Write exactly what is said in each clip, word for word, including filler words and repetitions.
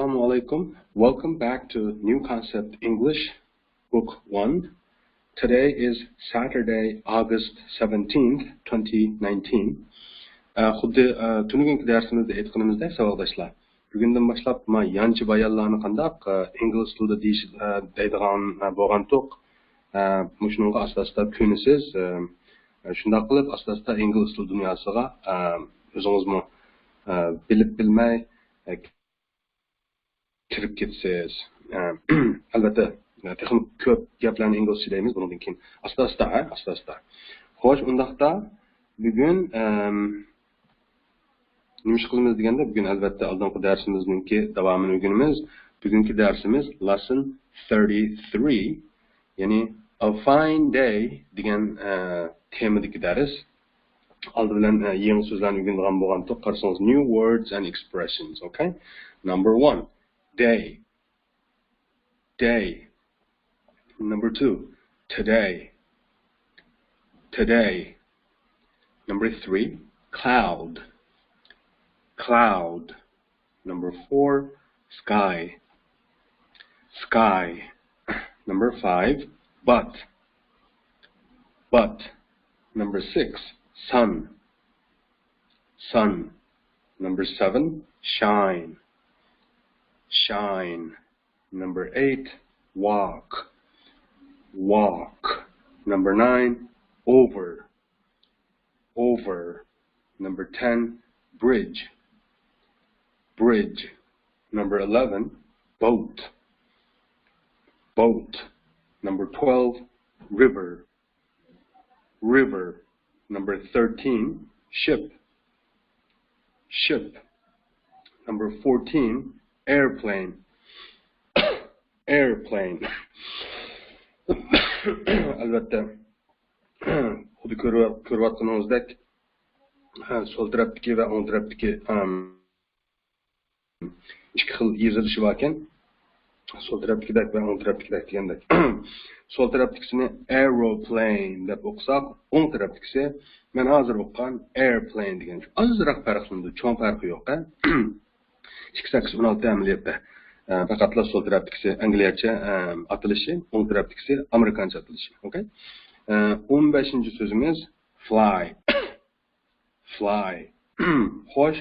Assalamu alaikum. Welcome back to New Concept English, Book one. Today is Saturday, August seventeenth, twenty nineteen. ئە، خۇددى، ئە، تۈنۈگۈنكى دەرسىمىزدە ئېيتقىنىمىزدەك، ساۋاقداشلار، بۈگۈندىن باشلاپ ما يانچە بايانلارنى قانداق، ئە، ئىنگلىز تىلىدا دېيىش، ئە، دەيدىغان، ئە، بولغانتۇق. ئە، مۇشۇنىڭغا ئاستا-ئاستا كۆنىسىز. ئە، شۇنداق قىلىپ ئاستا-ئاستا ئىنگلىز تىل دۇنياسىغا، ئە، ئۆزىڭىزمۇ، ئە، بىلىپ بىلمەي، ئە، كىرىپ كېتىسىز. ئە، ئەلۋەتتە، تېخىمۇ كۆپ گەپلەرنى ئىنگلىزچە دەيمىز بۇنىڭدىن كېيىن. ئاستا-ئاستا، ھە، ئاستا-ئاستا. خوش، ئۇنداقتا بۈگۈن، ئەم، نېمە ئىش قىلىمىز دېگەندە، بۈگۈن ئەلۋەتتە ئالدىنقى دەرسىمىزنىڭكى داۋامىنى ئۆگىنىمىز. بۈگۈنكى دەرسىمىز lesson thirty-three، يەنى a fine day دېگەن، ئە، تېمىدىكى دەرس. ئالدى بىلەن، ئە، يېڭى سۆزلەرنى ئۆگىنىدىغان بولغانتۇق. قارىسىڭىز، new words and expressions، okay? Number one, day. Day. Number two, today. Today. Number three, cloud. Cloud. Number four, sky. Sky. Number five, but. But. Number six, sun. Sun. Number seven, shine. Shine. Number eight, walk. Walk. Number nine, over. Over. Number ten, bridge. Bridge. Number eleven, boat. Boat. Number twelve, river. River. Number thirteen, ship. Ship. Number fourteen, airplane. Airplane. ئەلۋەتتە، خۇددى كۆرۈۋ-، كۆرۈۋاتقىنىڭىزدەك، سول تەرەپتىكى ۋە ئوڭ تەرەپتىكى، ئىككى خىل يېزىلىشى باركەن. سول تەرەپتىكىدەك ۋە ئوڭ تەرەپتىكىدەك دېگەندەك. سول تەرەپتىكىسىنى aeroplane دەپ ئوقۇساق، ئوڭ تەرەپتىكىسى مەن ھازىر ئوقۇغان airplane دېگەن. ئازراق پەرقلىنىدۇ، چوڭ پەرقى يوق، ھە؟ ئىككى سەككىز ئون ئالتە ئەمەلىيەتتە، ئە، پەقەتلا سول تەرەپتىكىسى ئەنگلىيەچە، ئە، ئاتىلىشى، ئوڭ تەرەپتىكىسى ئامېرىكانچە ئاتىلىشى. ئوكەي؟ ئە، ئون بەشىنچى سۆزىمىز fly. Fly. خوش،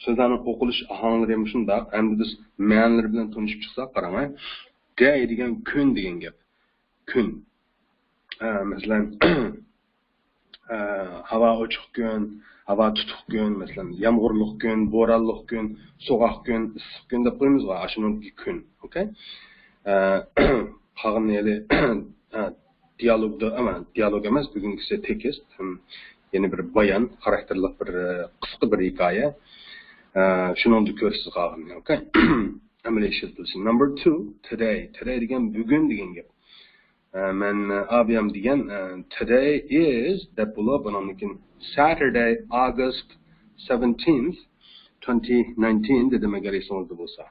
سۆزلەرنىڭ ئوقۇلۇش ئاھاڭلىرى مۇشۇنداق. ئەمدى بىز مەنىلىرى بىلەن تونۇشۇپ چىقساق، قاراڭ، ھە. Day دېگەن كۈن دېگەن گەپ. كۈن. ئە، مەسىلەن، ئە، ھاۋا ئوچۇق كۈن، ھاۋا تۇتۇق كۈن، مەسىلەن، يامغۇرلۇق كۈن، بورانلىق كۈن، سوغۇق كۈن، ئىسسىق كۈن دەپ قويىمىزغۇ، ئاشۇنىڭكى كۈن. ئوكەي؟ ئە، قالغىنى ھېلى، ئە، دىيالوگدا، ئەمە، دىيالوگ ئەمەس، بۈگۈنكىسى تېكىست، ھەم يەنە بىر بايان خاراكتېرلىق بىر، ئە، قىسقا بىر ھېكايە. ئە، شۇنىڭدا كۆرىسىز قالغىنىنى، ئوكەي؟ ئەمەلىي ئىشلىتىلسۇن. Number two, today. Today دېگەن بۈگۈن دېگەن گەپ. ئە، مەن، ئە، ئابىيام دېگەن، ئە، today is دەپ بولۇپ، ئۇنىڭدىن كېيىن Saturday, August seventeenth, twenty nineteen دېدىم، ئەگەر ئېسىڭىزدە بولسا.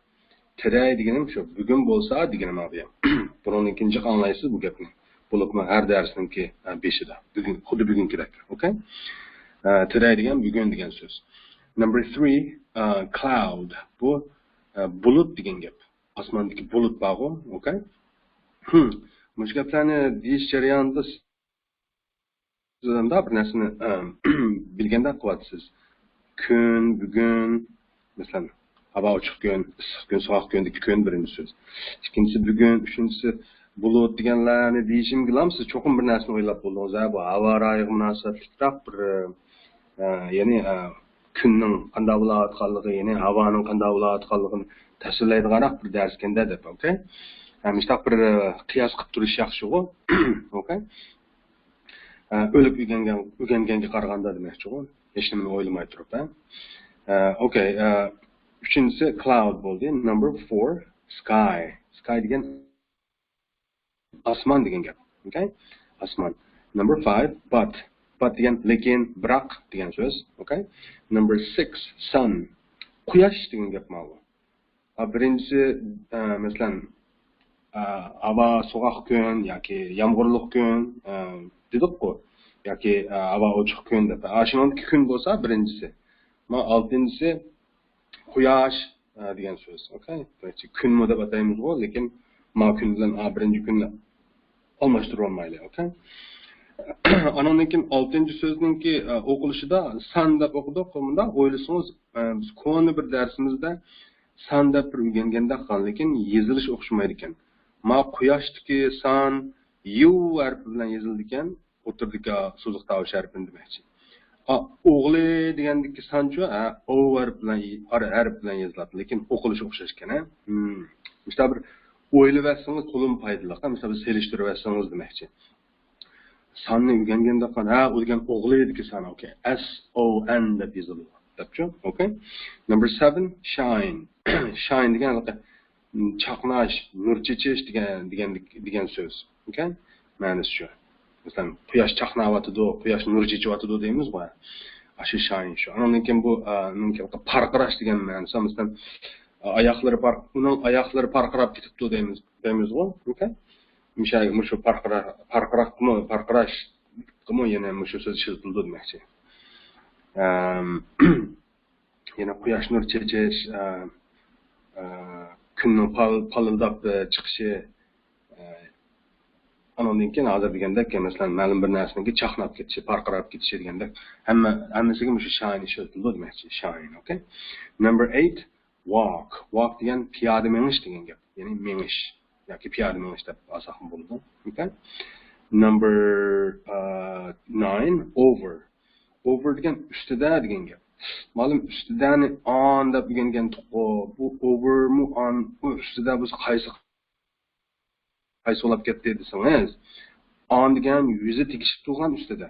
Today دېگىنىم شۇ، بۈگۈن بولسا دېگىنىم ئابىيام. بۇنىڭدىن كېيىن جىق ئاڭلايسىز بۇ گەپنى. بولۇپمۇ ھەر دەرسنىڭكى، ئە، بېشىدا. بۈگۈن، خۇددى بۈگۈنكىدەك. ئوكەي؟ ئە، today دېگەن بۈگۈن دېگەن سۆز. Number three, ئە، cloud. بۇ، ئە، بۇلۇت دېگەن گەپ. ئاسماندىكى بۇلۇت بارغۇ، ئوكەي؟ ھىم، مۇشۇ گەپلەرنى دېيىش جەريانىدا سىز ئادەمدە بىر نەرسىنى، ئەم، بىلگەندەك قىلىۋاتىسىز. كۈن، بۈگۈن، مەسىلەن، ھاۋا ئوچۇق كۈن، ئىسسىق كۈن، سوغۇق كۈندىكى كۈن بىرىنچى سۆز. ئىككىنچىسى بۈگۈن، ئۈچىنچىسى بۇلۇت دېگەنلەرنى دېيىشىمگىلا سىز چوقۇم بىر نەرسىنى ئويلاپ بولدىڭىز. ھە، بۇ ھاۋا رايىغا مۇناسىۋەتلىكراق بىر، ئە، يەنى، ئە، كۈننىڭ قانداق بولاۋاتقانلىقى، يەنى ھاۋانىڭ قانداق بولاۋاتقانلىقىنى تەسۋىرلەيدىغانراق بىر دەرسكەندە دەپ، ئوكەي؟ ھە، مۇشۇنداق بىر، ئە، قىياس قىلىپ تۇرۇش ياخشىغۇ. ئوكەي؟ ئە، ئۆلۈپ ئۆگەنگەن، ئۆگەنگەنگە قارىغاندا دېمەكچىغۇ. ھېچنېمىنى ئويلىماي تۇرۇپ، ھە؟ ئە، ئوكەي، ئە، ئۈچىنچىسى cloud بولدى. Number four, sky. Sky دېگەن ئاسمان دېگەن گەپ. ئوكەي؟ ئاسمان. Number five, but. But دېگەن لېكىن، بىراق دېگەن سۆز. ئوكەي؟ Number six, sun. قۇياش دېگەن گەپ ماۋۇ. ئا، بىرىنچىسى، ئە، مەسىلەن، ئە، ھاۋا سوغۇق كۈن ياكى يامغۇرلۇق كۈن، ئە، دېدۇققۇ. ياكى، ئە، ھاۋا ئوچۇق كۈن دەپ. ئاشۇنىڭدىكى كۈن بولسا بىرىنچىسى. ما ئالتىنچىسى قۇياش، ئە، دېگەن سۆز. ئوكەي؟ كۈنمۇ دەپ ئاتايمىزغۇ، لېكىن ما كۈن بىلەن ئا بىرىنچى كۈننى ئالماشتۇرۇۋالمايلى. ئوكەي؟ ئانىڭدىن كېيىن ئالتىنچى سۆزنىڭكى، ئە، ئوقۇلۇشىدا سان دەپ ئوقۇدۇق. مۇنداق ئويلىسىڭىز، ئە، بىز كونا بىر دەرسىمىزدە سان دەپ بىر ئۆگەنگەندەك قىلغان، لېكىن يېزىلىشى ئوخشىمايدىكەن. ما قۇياشتىكى سان يۇ ھەرپى بىلەن يېزىلىدىكەن، ئوتتۇرىدىكى سوزۇق تاۋۇش ھەرپىنى دېمەكچى. ئا، ئوغلى دېگەندىكى سانچۇ، ھە، ئو ھەرپ بىلەن، ئار ھەرپ بىلەن يېزىلاتتى، لېكىن ئوقۇلۇشى ئوخشاش ئىكەن، ھە. مم. مۇشۇنداق بىر ئويلىۋەتسىڭىز تولىمۇ پايدىلىق، ھە، مۇشۇنداق بىر سېلىشتۇرۇۋەتسىڭىز دېمەكچى. ساننى ئۆگەنگەندە قان، ھە، ئۇ دېگەن ئوغلىدىكى سان، ئوكەي. ئەس ئو ئېن دەپ يېزىلىدۇ، دەپچۇ، ئوكەي. نمبر سەۋەن، شاين. شاين دېگەن ھېلىقى چاقناش، نۇر چېچىش دېگەن، دېگەن، دېگەن سۆز. ئوكەي؟ مەنىسى شۇ. مەسىلەن، قۇياش چاقناۋاتىدۇ، قۇياش نۇر چېچىۋاتىدۇ دەيمىزغۇ. ئاشۇ شاين شۇ. ئانىڭدىن كېيىن بۇ، ئا، نىڭكى پارقىراش دېگەن مەنىسى. مەسىلەن، ئاياقلىرى پار-، ئۇنىڭ ئاياقلىرى پارقىراپ كېتىپتۇ دەيمىز، دەيمىزغۇ. ئوكەي؟ مۇشۇ، مۇشۇ پارقىرا-، پارقىراققىمۇ، پارقىراش قىمۇ يەنە مۇشۇ سۆز ئىشلىتىلىدۇ دېمەكچى. ئەم، يەنە قۇياش نۇر چېچىش، ئە، ئە، كۈننىڭ پال-، پالىلداپ، ئە، چىقىشى، ئە، ئانىڭدىن كېيىن ھازىر دېگەندەك، مەسىلەن، مەلۇم بىر نەرسىنىڭكى چاقناپ كېتىشى، پارقىراپ كېتىشى دېگەندەك، ھەممە، ھەممىسىگە مۇشۇ شاين ئىشلىتىلىدۇ دېمەكچى، شاين، ئوكەي. نمبر ئەيت، ۋاك. ۋاك دېگەن پىيادە مېڭىش دېگەن گەپ. يەنى مېڭىش ياكى پىيادە مېڭىش دەپ ئالساقمۇ بولىدۇ. ئوكەي. نمبر، ئە، ناين، ئوۋېر. ئوۋېر دېگەن ئۈستىدە دېگەن گەپ. مەلۇم ئۈستىدەنى ئان دەپ ئۆگەنگەنتۇققۇ. بۇ ئوۋېرمۇ ئان، بۇ ئۈستىدە بولسا قايسى، قايسى بولاپ كەتتى دېسىڭىز، ئان دېگەن يۈزى تېگىشىپ تۇرغان ئۈستىدە.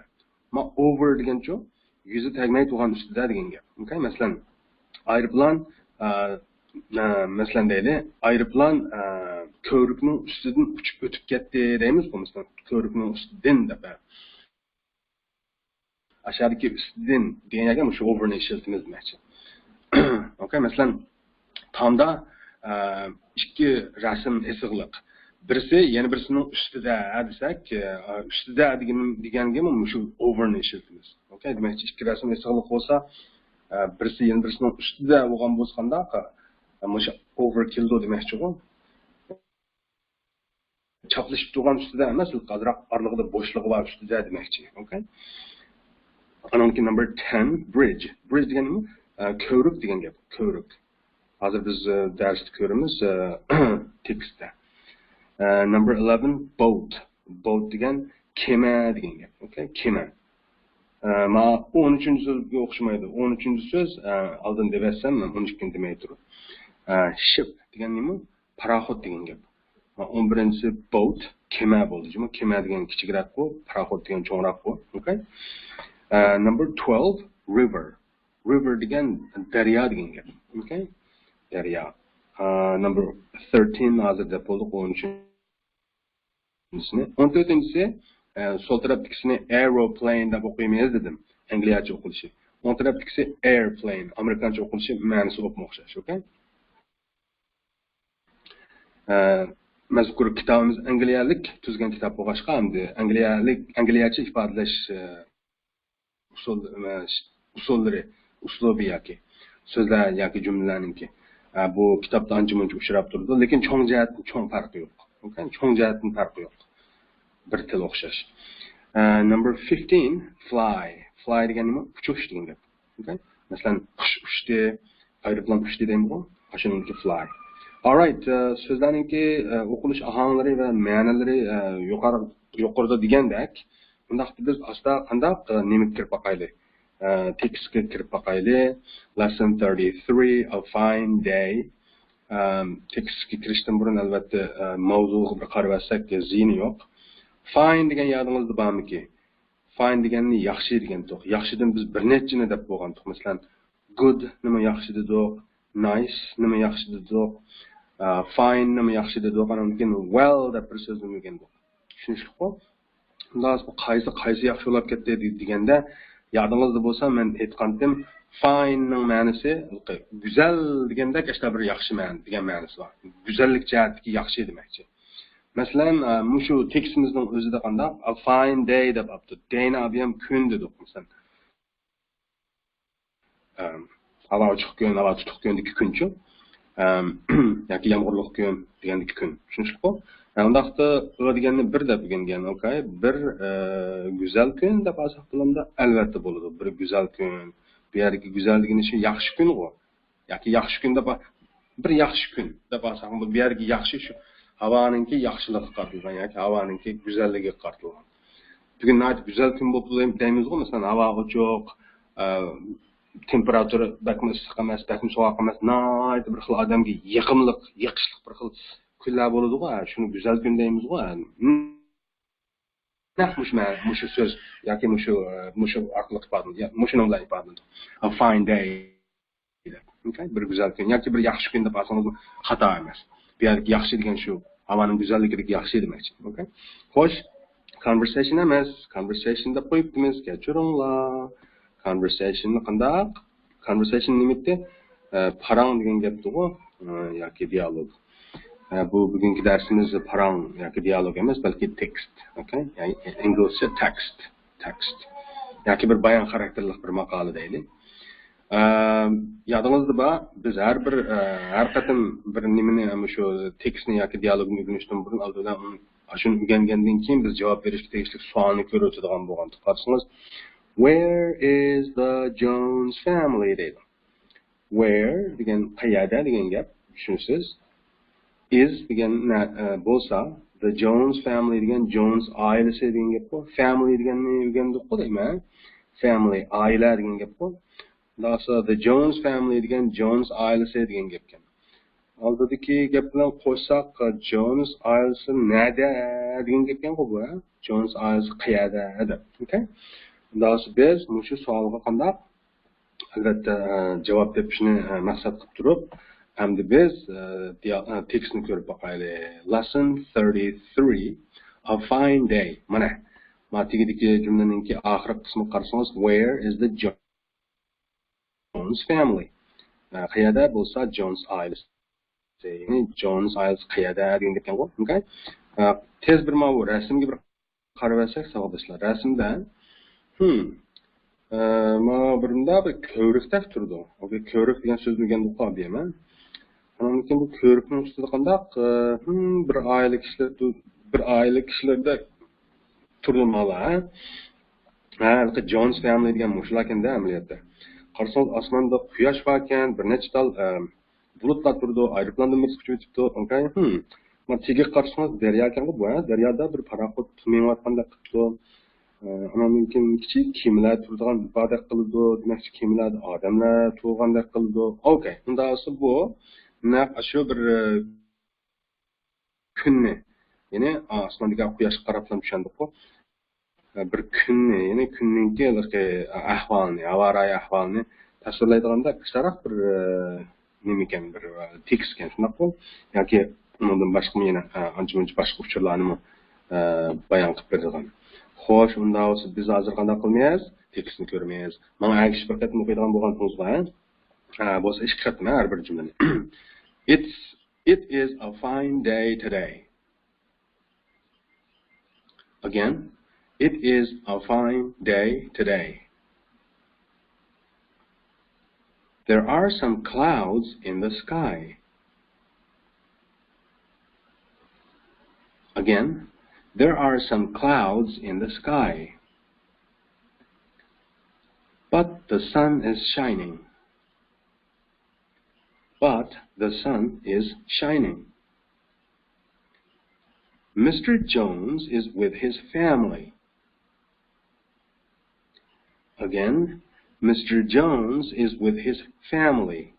ما ئوۋېر دېگەنچۇ؟ يۈزى تەگمەي تۇرغان ئۈستىدە دېگەن گەپ. ئوكەي، مەسىلەن، ئايروپىلان، ئە، ئە، مەسىلەن دەيلى، ئايروپىلان، ئە، كۆۋرۈكنىڭ ئۈستىدىن ئۇچۇپ ئۆتۈپ كەتتى دەيمىزغۇ، مەسىلەن، كۆۋرۈكنىڭ ئۈستىدىن دەپ. ئاشۇدىكى ئۈستىدىن دېگەن يەرگە مۇشۇ ئوۋېرنى ئىشلىتىمىز دېمەكچى. ئوكەي، مەسىلەن، تامدا، ئە، ئىككى رەسىم ئېسىقلىق. بىرسى يەنە بىرسىنىڭ ئۈستىدە دېسەك، ئە، ئۈستىدە دېگەن، دېگەنگىمۇ مۇشۇ ئوۋېرنى ئىشلىتىمىز. ئوكەي، دېمەكچى، ئىككى رەسىم ئېسىقلىق بولسا، ئە، بىرسى يەنە بىرسىنىڭ ئۈستىدە بولغان بولسا قانداق؟ ئە، مۇشۇ ئوۋېر كېلىدۇ دېمەكچىغۇ. چاپلىشىپ تۇرغان ئۈستىدە ئەمەس، ئازراق ئارىلىقىدا بوشلۇقى بار ئۈستىدە دېمەكچى. ئوكەي. ئانىڭكى نمبر تەن، برىدج. برىدج دېگەن نېمە؟ ئە، كۆۋرۈك دېگەن گەپ. كۆۋرۈك. ھازىر بىز، ئە، دەرستە كۆرىمىز، ئە، تېكىستتە. ئە، نمبر ئېلېۋېن، بوت. بوت دېگەن كېمە دېگەن گەپ. ئوكەي، كېمە. ئە، ما ئون ئۈچىنچى سۆزگە ئوخشىمايدۇ. ئون ئۈچىنچى سۆز، ئە، ئالدىن دەۋەتسەم، مەن ئون ئىككىنى دېمەي تۇرۇپ. ئە، شىپ دېگەن نېمە؟ پاراخوت دېگەن گەپ. ئون بىرىنچىسى بوت، كېمە بولدى جۇمۇ. كېمە دېگەن كىچىكرەكقۇ، پاراخوت دېگەن چوڭراققۇ. ئوكەي. ئە، نمبر تۇيەلۋە، رىۋېر. رىۋېر دېگەن دەريا دېگەن گەپ. ئوكەي. دەريا. ئە، نمبر تىرتىن ھازىر دەپ بولدۇق، ئون ئۈچىنچىسىنى. ئون تۆتىنچىسى، ئە، سول تەرەپتىكىسىنى ئېروپلېن دەپ ئوقۇيمىز دېدىم. ئەنگلىيەچە ئوقۇلۇشى. ئوڭ تەرەپتىكىسى ئېيرپلېن، ئامېرىكانچە ئوقۇلۇشى، مەنىسى ئوپمۇ ئوخشاش. ئوكەي. ئە، مەزكۇر كىتابىمىز ئەنگلىيەلىك تۈزگەن كىتاب بولغاچقا، ئەمدى ئەنگلىيەلىك، ئەنگلىيەچە ئىپادىلەش، ئە، ئۇسۇل، ئە، ئۇسۇللىرى، ئۇسلۇبى ياكى سۆزلەر ياكى جۈملىلەرنىڭكى، ئە، بۇ كىتابتا ئانچە مۇنچە ئۇچراپ تۇرىدۇ، لېكىن چوڭ جەھەتتىن چوڭ پەرقى يوق. ئوكەي؟ چوڭ جەھەتتىن پەرقى يوق. بىر تىل ئوخشاش. ئە، نمبر فىفتىن، فلاي. فلاي دېگەن نېمە؟ ئۇچۇش دېگەن گەپ. ئوكەي؟ مەسىلەن، قۇش ئۇچتى، ئايروپىلان ئۇچتى دەيمىزغۇ؟ ئاشۇنىڭكى فلاي. ئالرايت، ئە، سۆزلەرنىڭكى، ئە، ئوقۇلۇش ئاھاڭلىرى ۋە مەنىلىرى، ئە، يۇقار-، يۇقىرىدا دېگەندەك، بۇنداقتا بىز ئاستا قانداق، ئە، نېمىگە كىرىپ باقايلى؟ ئە، تېكىستكە كىرىپ باقايلى. Lesson thirty-three, a fine day. ئە، تېكىستكە كىرىشتىن بۇرۇن، ئەلۋەتتە، ئە، ماۋزۇغا بىر قارىۋەتسەك زىيىنى يوق. فاين دېگەن يادىڭىزدا بارمىكى؟ فاين دېگەننى ياخشى دېگەنتۇق. ياخشىدىن بىز بىر نەچچىنى دەپ بولغانتۇق. مەسىلەن، گۇد نېمە ياخشى دېدۇق، نايس نېمە ياخشى دېدۇق، ئە، فاين نېمە ياخشى دېدۇق، ئاندىن كېيىن ۋېل دەپ بىر سۆزنى ئۆگەندۇق. چۈشىنىشلىكقۇ؟ شۇنداق قايسى، قايسى ياخشى بولاپ كەتتى دېگەندە، يادىڭىزدا بولسا مەن ئېيتقانتىم، فايننىڭ مەنىسى گۈزەل دېگەندەك، ئاشۇنداق بىر ياخشى مەن دېگەن مەنىسى بار. گۈزەللىك جەھەتتىكى ياخشى دېمەكچى. مەسىلەن، ئە، مۇشۇ تېكىستىمىزنىڭ ئۆزىدە قانداق؟ A fine day دەپ ئاپتۇ. دەينى ئابىيام كۈن دېدۇق، مەسىلەن. ئە، ھاۋا ئوچۇق كۈن، ھاۋا تۇتۇق كۈندىكى كۈنچۇ. ئەم، ياكى يامغۇرلۇق كۈن دېگەندىكى كۈن. چۈشىنىشلىكقۇ؟ ئە، ئۇنداقتا ئۇ دېگەننى بىر دەپ ئۆگەنگەن، ئوكەي؟ بىر، ئە، گۈزەل كۈن دەپ ئالساق بولامدۇ؟ ئەلۋەتتە بولىدۇ. بىر گۈزەل كۈن. بۇ يەردىكى گۈزەل دېگىنى شۇ ياخشى كۈنغۇ. ياكى ياخشى كۈن دەپ، بىر ياخشى كۈن دەپ ئالساق، بۇ يەردىكى ياخشى شۇ ھاۋانىڭكى ياخشىلىقىغا قارىتىلغان ياكى ھاۋانىڭكى گۈزەللىكىگە قارىتىلغان. بۈگۈن ناھايىتى گۈزەل كۈن بولۇپتۇ دەيمىزغۇ، مەسىلەن، ھاۋا ئوچۇق، ئە، تېمپېراتۇرا بەكمۇ ئىسسىق ئەمەس، بەكمۇ سوغۇق ئەمەس، ناھايىتى بىر خىل ئادەمگە يېقىملىق، يېقىشلىق بىر خىل كۈنلەر بولىدىغۇ، ھە، شۇنى گۈزەل كۈن دەيمىزغۇ، ھە. نەق مۇشۇ مە-، مۇشۇ سۆز ياكى مۇشۇ، مۇشۇ ئارقىلىق ئىپادىلىنىدۇ، يا مۇشۇنىڭ بىلەن ئىپادىلىنىدۇ. A fine day. ئوكەي؟ بىر گۈزەل كۈن ياكى بىر ياخشى كۈن دەپ ئالسىڭىزمۇ خاتا ئەمەس. بۇ يەردىكى ياخشى دېگەن شۇ ھاۋانىڭ گۈزەللىكىدىكى ياخشى دېمەكچى. ئوكەي؟ خوش، conversation ئەمەس، conversation دەپ قويۇپتىمىز، كەچۈرۈڭلار. Conversation نى قانداق؟ Conversation نېمە ئىدى؟ ئە، پاراڭ دېگەن گەپتىغۇ، ئە، ياكى دىيالوگ. ئە، بۇ بۈگۈنكى دەرسىمىز پاراڭ ياكى دىيالوگ ئەمەس، بەلكى تېكىست. ئوكەي؟ يەنى ئىنگلىزچە تېكىست. تېكىست. ياكى بىر بايان خاراكتېرلىق بىر ماقالە دەيلى. ئە، يادىڭىزدا بار، بىز ھەر بىر، ئە، ھەر قېتىم بىر نېمىنى، مۇشۇ تېكىستنى ياكى دىيالوگنى ئۆگىنىشتىن بۇرۇن ئالدى بىلەن ئۇنى، شۇنى ئۆگەنگەندىن كېيىن بىز جاۋاب بېرىشكە تېگىشلىك سوئالنى كۆرۈۋېتىدىغان بولغان. قارىسىڭىز، Where is the Jones family؟ دەيدۇ. Where دېگەن قەيەردە دېگەن گەپ، چۈشىنىسىز. Is دېگەن نە-، ئە، بولسا، the Jones family دېگەن جونس ئائىلىسى دېگەن گەپقۇ. Family دېگەننى ئۆگەندۇققۇ دەيمەن. Family، ئائىلە دېگەن گەپقۇ. ئۇنداق بولسا، the Jones family دېگەن جونس ئائىلىسى دېگەن گەپكەن. ئالدىدىكى گەپ بىلەن قوشساق، جونس ئائىلىسى نەدە دېگەن گەپكەنغۇ بۇ، ھە؟ جونس ئائىلىسى قەيەردە دەپ. ئوكەي؟ ئۇنداق بولسا بىز مۇشۇ سوئالغا قانداق ئەلۋەتتە، ئە، جاۋاب تېپىشنى، ئە، مەقسەت قىلىپ تۇرۇپ، ئەمدى بىز، ئە، دىيا-، ئە، تېكىستنى كۆرۈپ باقايلى. Lesson thirty-three، A fine day. مانا، ما تېگىدىكى جۈملىنىڭكى ئاخىرقى قىسمىغا قارىسىڭىز، Where is the Jones family؟ ئە، قەيەردە بولسا جونس ئائىلىسى. يەنى جونس ئائىلىسى قەيەردە دېگەن گەپكەنغۇ. ئوكەي؟ ئە، تېز بىر ماۋۇ رەسىمگە بىر قارىۋەرسەك ساۋاقداشلار، رەسىمدە، ھىم، ئە، مانا بىر مۇنداق بىر كۆۋرۈكتەك تۇرىدۇ. ئوكەي، كۆۋرۈك دېگەن سۆزنى ئۆگەندۇق دېمەن. ئاندىن كېيىن بۇ كۆۋرۈكنىڭ ئۈستىدە قانداق، ئە، ھىم، بىر ئائىلە كىشىلەر تۇ-، بىر ئائىلە كىشىلەردەك تۇرىدۇ مانا، ھە؟ ھە، ھېلىقى جونس فامىلى دېگەن مۇشۇلاركەن-دە ئەمەلىيەتتە. قارىسىڭىز، ئاسماندا قۇياش باركەن، بىر نەچچە تال، ئە، بۇلۇتلار تۇرىدۇ، ئايروپىلاندىن بىرسى ئۇچۇپ ئۆتۈپتۇ. ئوكەي، ھىم. مانا تېگىگە قارىسىڭىز، دەرياكەنغۇ بۇ، ھە؟ دەريادا بىر پاراخوت مېڭىۋاتقاندەك قىپتۇ. ئە، ئاناندىن كېيىن كىچىك كېمىلەر تۇرىدىغان بىر باردەك قىلىدۇ، دېمەكچى، كېمىلەردە ئادەملەر تۇرغاندەك قىلىدۇ. ئوكەي، ئۇنداق بولسا بۇ نەق ئاشۇ بىر، ئە، كۈننى، يەنى ئاسماندىكى قۇياشقا قاراپلا چۈشەندۇققۇ. بىر كۈننى، يەنى كۈننىڭكى ھېلىقى ئەھۋالىنى، ھاۋا رايى ئەھۋالىنى تەسۋىرلەيدىغاندا ئىشتاراق بىر، ئە، نېمىكەن، بىر، ئە، تېكىستكەن، شۇنداققۇ؟ ياكى ئۇنىڭدىن باشقىمۇ يەنە، ئە، ئانچە-مۇنچە باشقا ئۇچۇرلارنىمۇ، ئە، بايان قىلىپ بېرىدىغان. خوش، ئۇنداق بولسا بىز ھازىر قانداق قىلىمىز؟ تېكىستنى كۆرىمىز. ماڭا ئەگىشىپ بىر قېتىم ئوقۇيدىغان بولغانتىڭىزغا، ھە؟ ئە، بولسا ئىككى قېتىم، ھە، ھەر بىر جۈملىنى. It's, it is a fine day today. Again, it is a fine day today. There are some clouds in the sky. Again, there are some clouds in the sky. But the sun is shining. But the sun is shining. Mister Jones is with his family. Again, Mister Jones is with his family.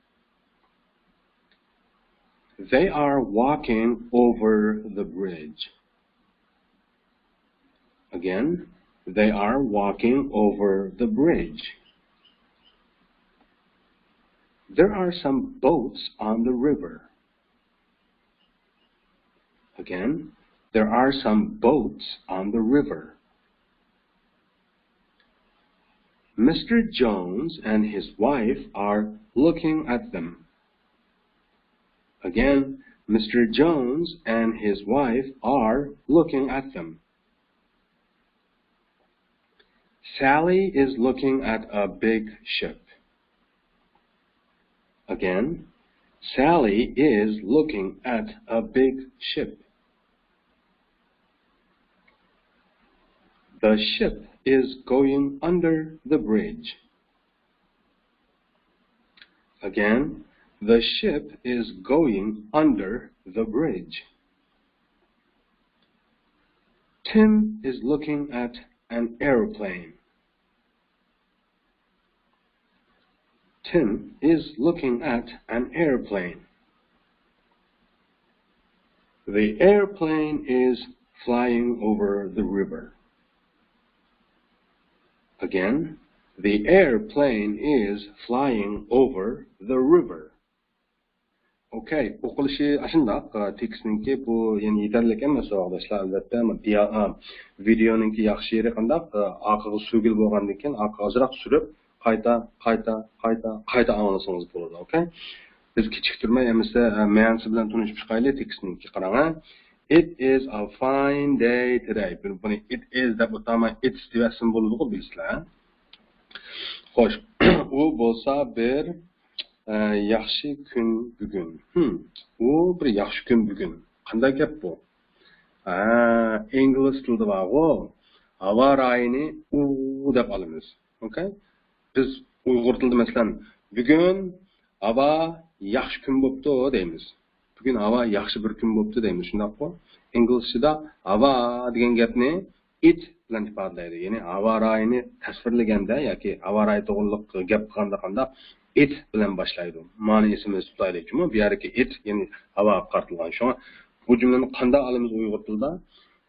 They are walking over the bridge. Again, they are walking over the bridge. There are some boats on the river. Again, there are some boats on the river. Mister Jones and his wife are looking at them. Again, Mister Jones and his wife are looking at them. Sally is looking at a big ship. Again, Sally is looking at a big ship. The ship is going under the bridge. Again, the ship is going under the bridge. Tim is looking at an airplane. Tim is looking at an airplane. The airplane is flying over the river. Again, the airplane is flying over the river. ئوكەي، ئوقۇلۇشى ئاشۇنداق، تېكىستنىڭكى بۇ يەنە يېتەرلىك ئەمەس، ساۋاقداشلار. ئەلۋەتتە، بۇ دىيا-، ئا، ۋىدېئونىڭكى ياخشى يېرى قانداق؟ ئا، ئارقىغا سۈرگىلى بولغاندىن كېيىن، ئارقىغا ئازراق سۈرۈپ، قايتا، قايتا، قايتا، قايتا ئاڭلىسىڭىز بولىدۇ. ئوكەي؟ بىز كېچىكتۈرمەي، ئەمىسە، ئا، مەنىسى بىلەن تونۇشۇپ چىقايلى تېكىستنىڭكى. قاراڭ، ھە. It is a fine day today. بۇنى، بۇنى it is دەپ ئوتاماي، it's دېۋەتسىمۇ بولىدىغۇ، بىلىسىلەر. خوش. ئۇ بولسا بىر ئە، ياخشى كۈن بۈگۈن. ھىم، ئۇ بىر ياخشى كۈن بۈگۈن. قانداق گەپ بۇ؟ ھە، ئىنگلىز تىلىدا بارغۇ، ھاۋا رايىنى ئۇ دەپ ئالىمىز. ئوكەي؟ بىز ئۇيغۇر تىلىدا، مەسىلەن، بۈگۈن ھاۋا ياخشى كۈن بوپتۇ دەيمىز. بۈگۈن ھاۋا ياخشى بىر كۈن بوپتۇ دەيمىز، شۇنداققۇ؟ ئىنگلىزچىدا ھاۋا دېگەن گەپنى it بىلەن ئىپادىلەيدۇ. يەنى ھاۋا رايىنى تەسۋىرلىگەندە ياكى ھاۋا رايى توغرىلىق گەپ قىلغاندا قاندا it بىلەن باشلايدۇ. مانا ئېسىمىزدە تۇتايلى. چۈنكى بۇ يەردىكى it، يەنى ھاۋاغا قارىتىلغان. شۇڭا بۇ جۈملىنى قانداق ئالىمىز ئۇيغۇر تىلىدا؟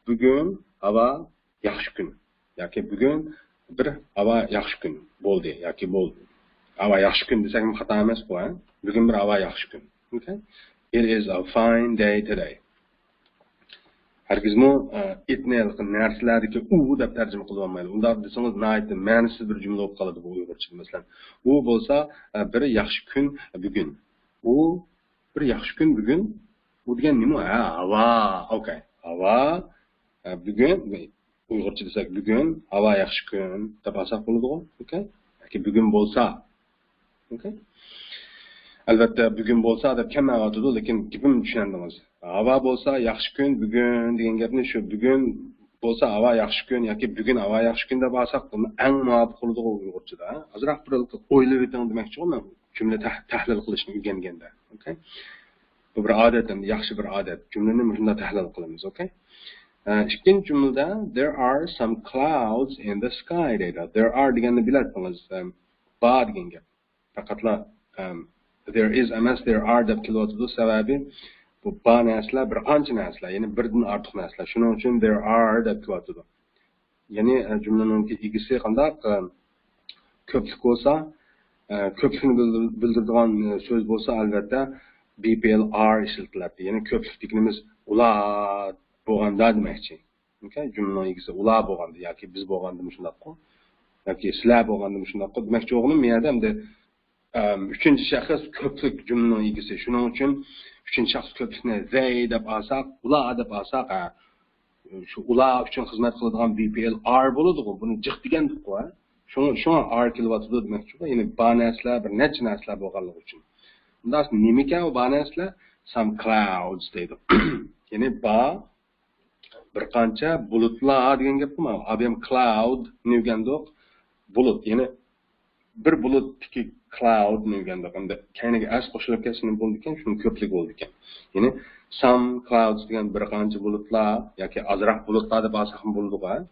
بۈگۈن ھاۋا ياخشى كۈن. ياكى بۈگۈن بىر ھاۋا ياخشى كۈن بولدى. ياكى بولدى. ھاۋا ياخشى كۈن دېسەكمۇ خاتا ئەمەسقۇ، ھە؟ بۈگۈن بىر ھاۋا ياخشى كۈن. ئوكەي؟ It is a fine day today. ھەرگىزمۇ، ئە، ئىتنى ھېلىقى نەرسىلەردىكى ئۇ دەپ تەرجىمە قىلىۋالمايلى. ئۇنداق دېسىڭىز، ناھايىتى مەنىسىز بىر جۈملە بولۇپ قالىدۇ بۇ ئۇيغۇرچىدا. مەسىلەن، ئۇ بولسا، ئە، بىر ياخشى كۈن بۈگۈن. ئۇ بىر ياخشى كۈن بۈگۈن. ئۇ دېگەن نېمە؟ ھە، ھاۋا. ئوكەي. ھاۋا. ئە، بۈگۈن، ئۇيغۇرچە دېسەك، بۈگۈن ھاۋا ياخشى كۈن دەپ ئالساق بولىدىغۇ. ئوكەي. ياكى بۈگۈن بولسا. ئوكەي. ئەلۋەتتە، بۈگۈن بولسا دەپ كەلمەيۋاتىدۇ، لېكىن گېپىمنى چۈشەندىڭىز. ھاۋا بولسا ياخشى كۈن، بۈگۈن دېگەن گەپنى شۇ بۈگۈن بولسا ھاۋا ياخشى كۈن ياكى بۈگۈن ھاۋا ياخشى كۈن دەپ ئالساق، بۇ ئەڭ مۇۋاپىق بولىدىغۇ ئۇيغۇرچىدا. ئازراق بىر ئويلىۋېتىڭ دېمەكچىغۇ مەن جۈملە تەھ-، تەھلىل قىلىشنى ئۆگەنگەندە. ئوكەي. بۇ بىر ئادەت، ئەمدى ياخشى بىر ئادەت. جۈملىنى مۇشۇنداق تەھلىل قىلىمىز، ئوكەي؟ ئە، ئىككىنچى جۈملىدە، "There are some clouds in the sky" دەيدۇ. "There are" دېگەننى بىلەتتىڭىز، ئەم، بار دېگەن گەپ. پەقەتلا، ئەم، "there is" ئەمەس، "there are" دەپ كېلىۋاتىدۇ. سەۋەبى، بۇ بار نەرسىلەر بىر قانچە نەرسىلەر، يەنى بىردىن ئارتۇق نەرسىلەر. شۇنىڭ ئۈچۈن "there are" دەپ كېلىۋاتىدۇ. يەنى، ئە، جۈملىنىڭكى ئىگىسى قانداق؟ ئە، كۆپلۈك بولسا، ئە، كۆپلۈكنى بىلدۈر-، بىلدۈرىدىغان، ئە، سۆز بولسا، ئەلۋەتتە، بى پى ئېل ئار ئىشلىتىلەتتى. يەنى كۆپلۈك دېگىنىمىز ئۇلار بولغاندا دېمەكچى. ئوكەي؟ جۈملىنىڭ ئىگىسى ئۇلار بولغاندا ياكى بىز بولغاندىمۇ شۇنداققۇ؟ ياكى سىلەر بولغاندىمۇ شۇنداققۇ؟ دېمەكچى بولغىنىم، بۇ يەردە ئەمدى، ئەم، ئۈچىنچى شەخس كۆپلۈك جۈملىنىڭ ئىگىسى. شۇنىڭ ئۈچۈن ئۈچىنچى شەخس كۆپلۈكنى they دەپ ئالساق، ئۇلار دەپ ئالساق، ھە، شۇ ئۇلار ئۈچۈن خىزمەت قىلىدىغان بى پى ئېل ئار بولىدىغۇ، بۇنى جىق دېگەندۇققۇ، ھە؟ شۇڭا، شۇڭا ئار كېلىۋاتىدۇ دېمەكچىغۇ، يەنى بار نەرسىلەر، بىر نەچچە نەرسىلەر بولغانلىقى ئۈچۈن. ئۇنداق نېمىكەن ئۇ بار نەرسىلەر؟ Some clouds دەيدۇ. يەنى بار بىر قانچە بۇلۇتلار دېگەن گەپمۇ؟ ئابىيام cloud نى ئۆگەندۇق. بۇلۇت، يەنى بىر بۇلۇتتىكى cloud نى ئۆگەندۇق. ئەمدى كەينىگە ئەس قوشۇلۇپ كەتسە نېمە بولىدىكەن؟ شۇنىڭ كۆپلۈكى بولىدىكەن. يەنى some clouds دېگەن بىر قانچە بۇلۇتلار ياكى ئازراق بۇلۇتلار دەپ ئالساقمۇ بولىدىغۇ.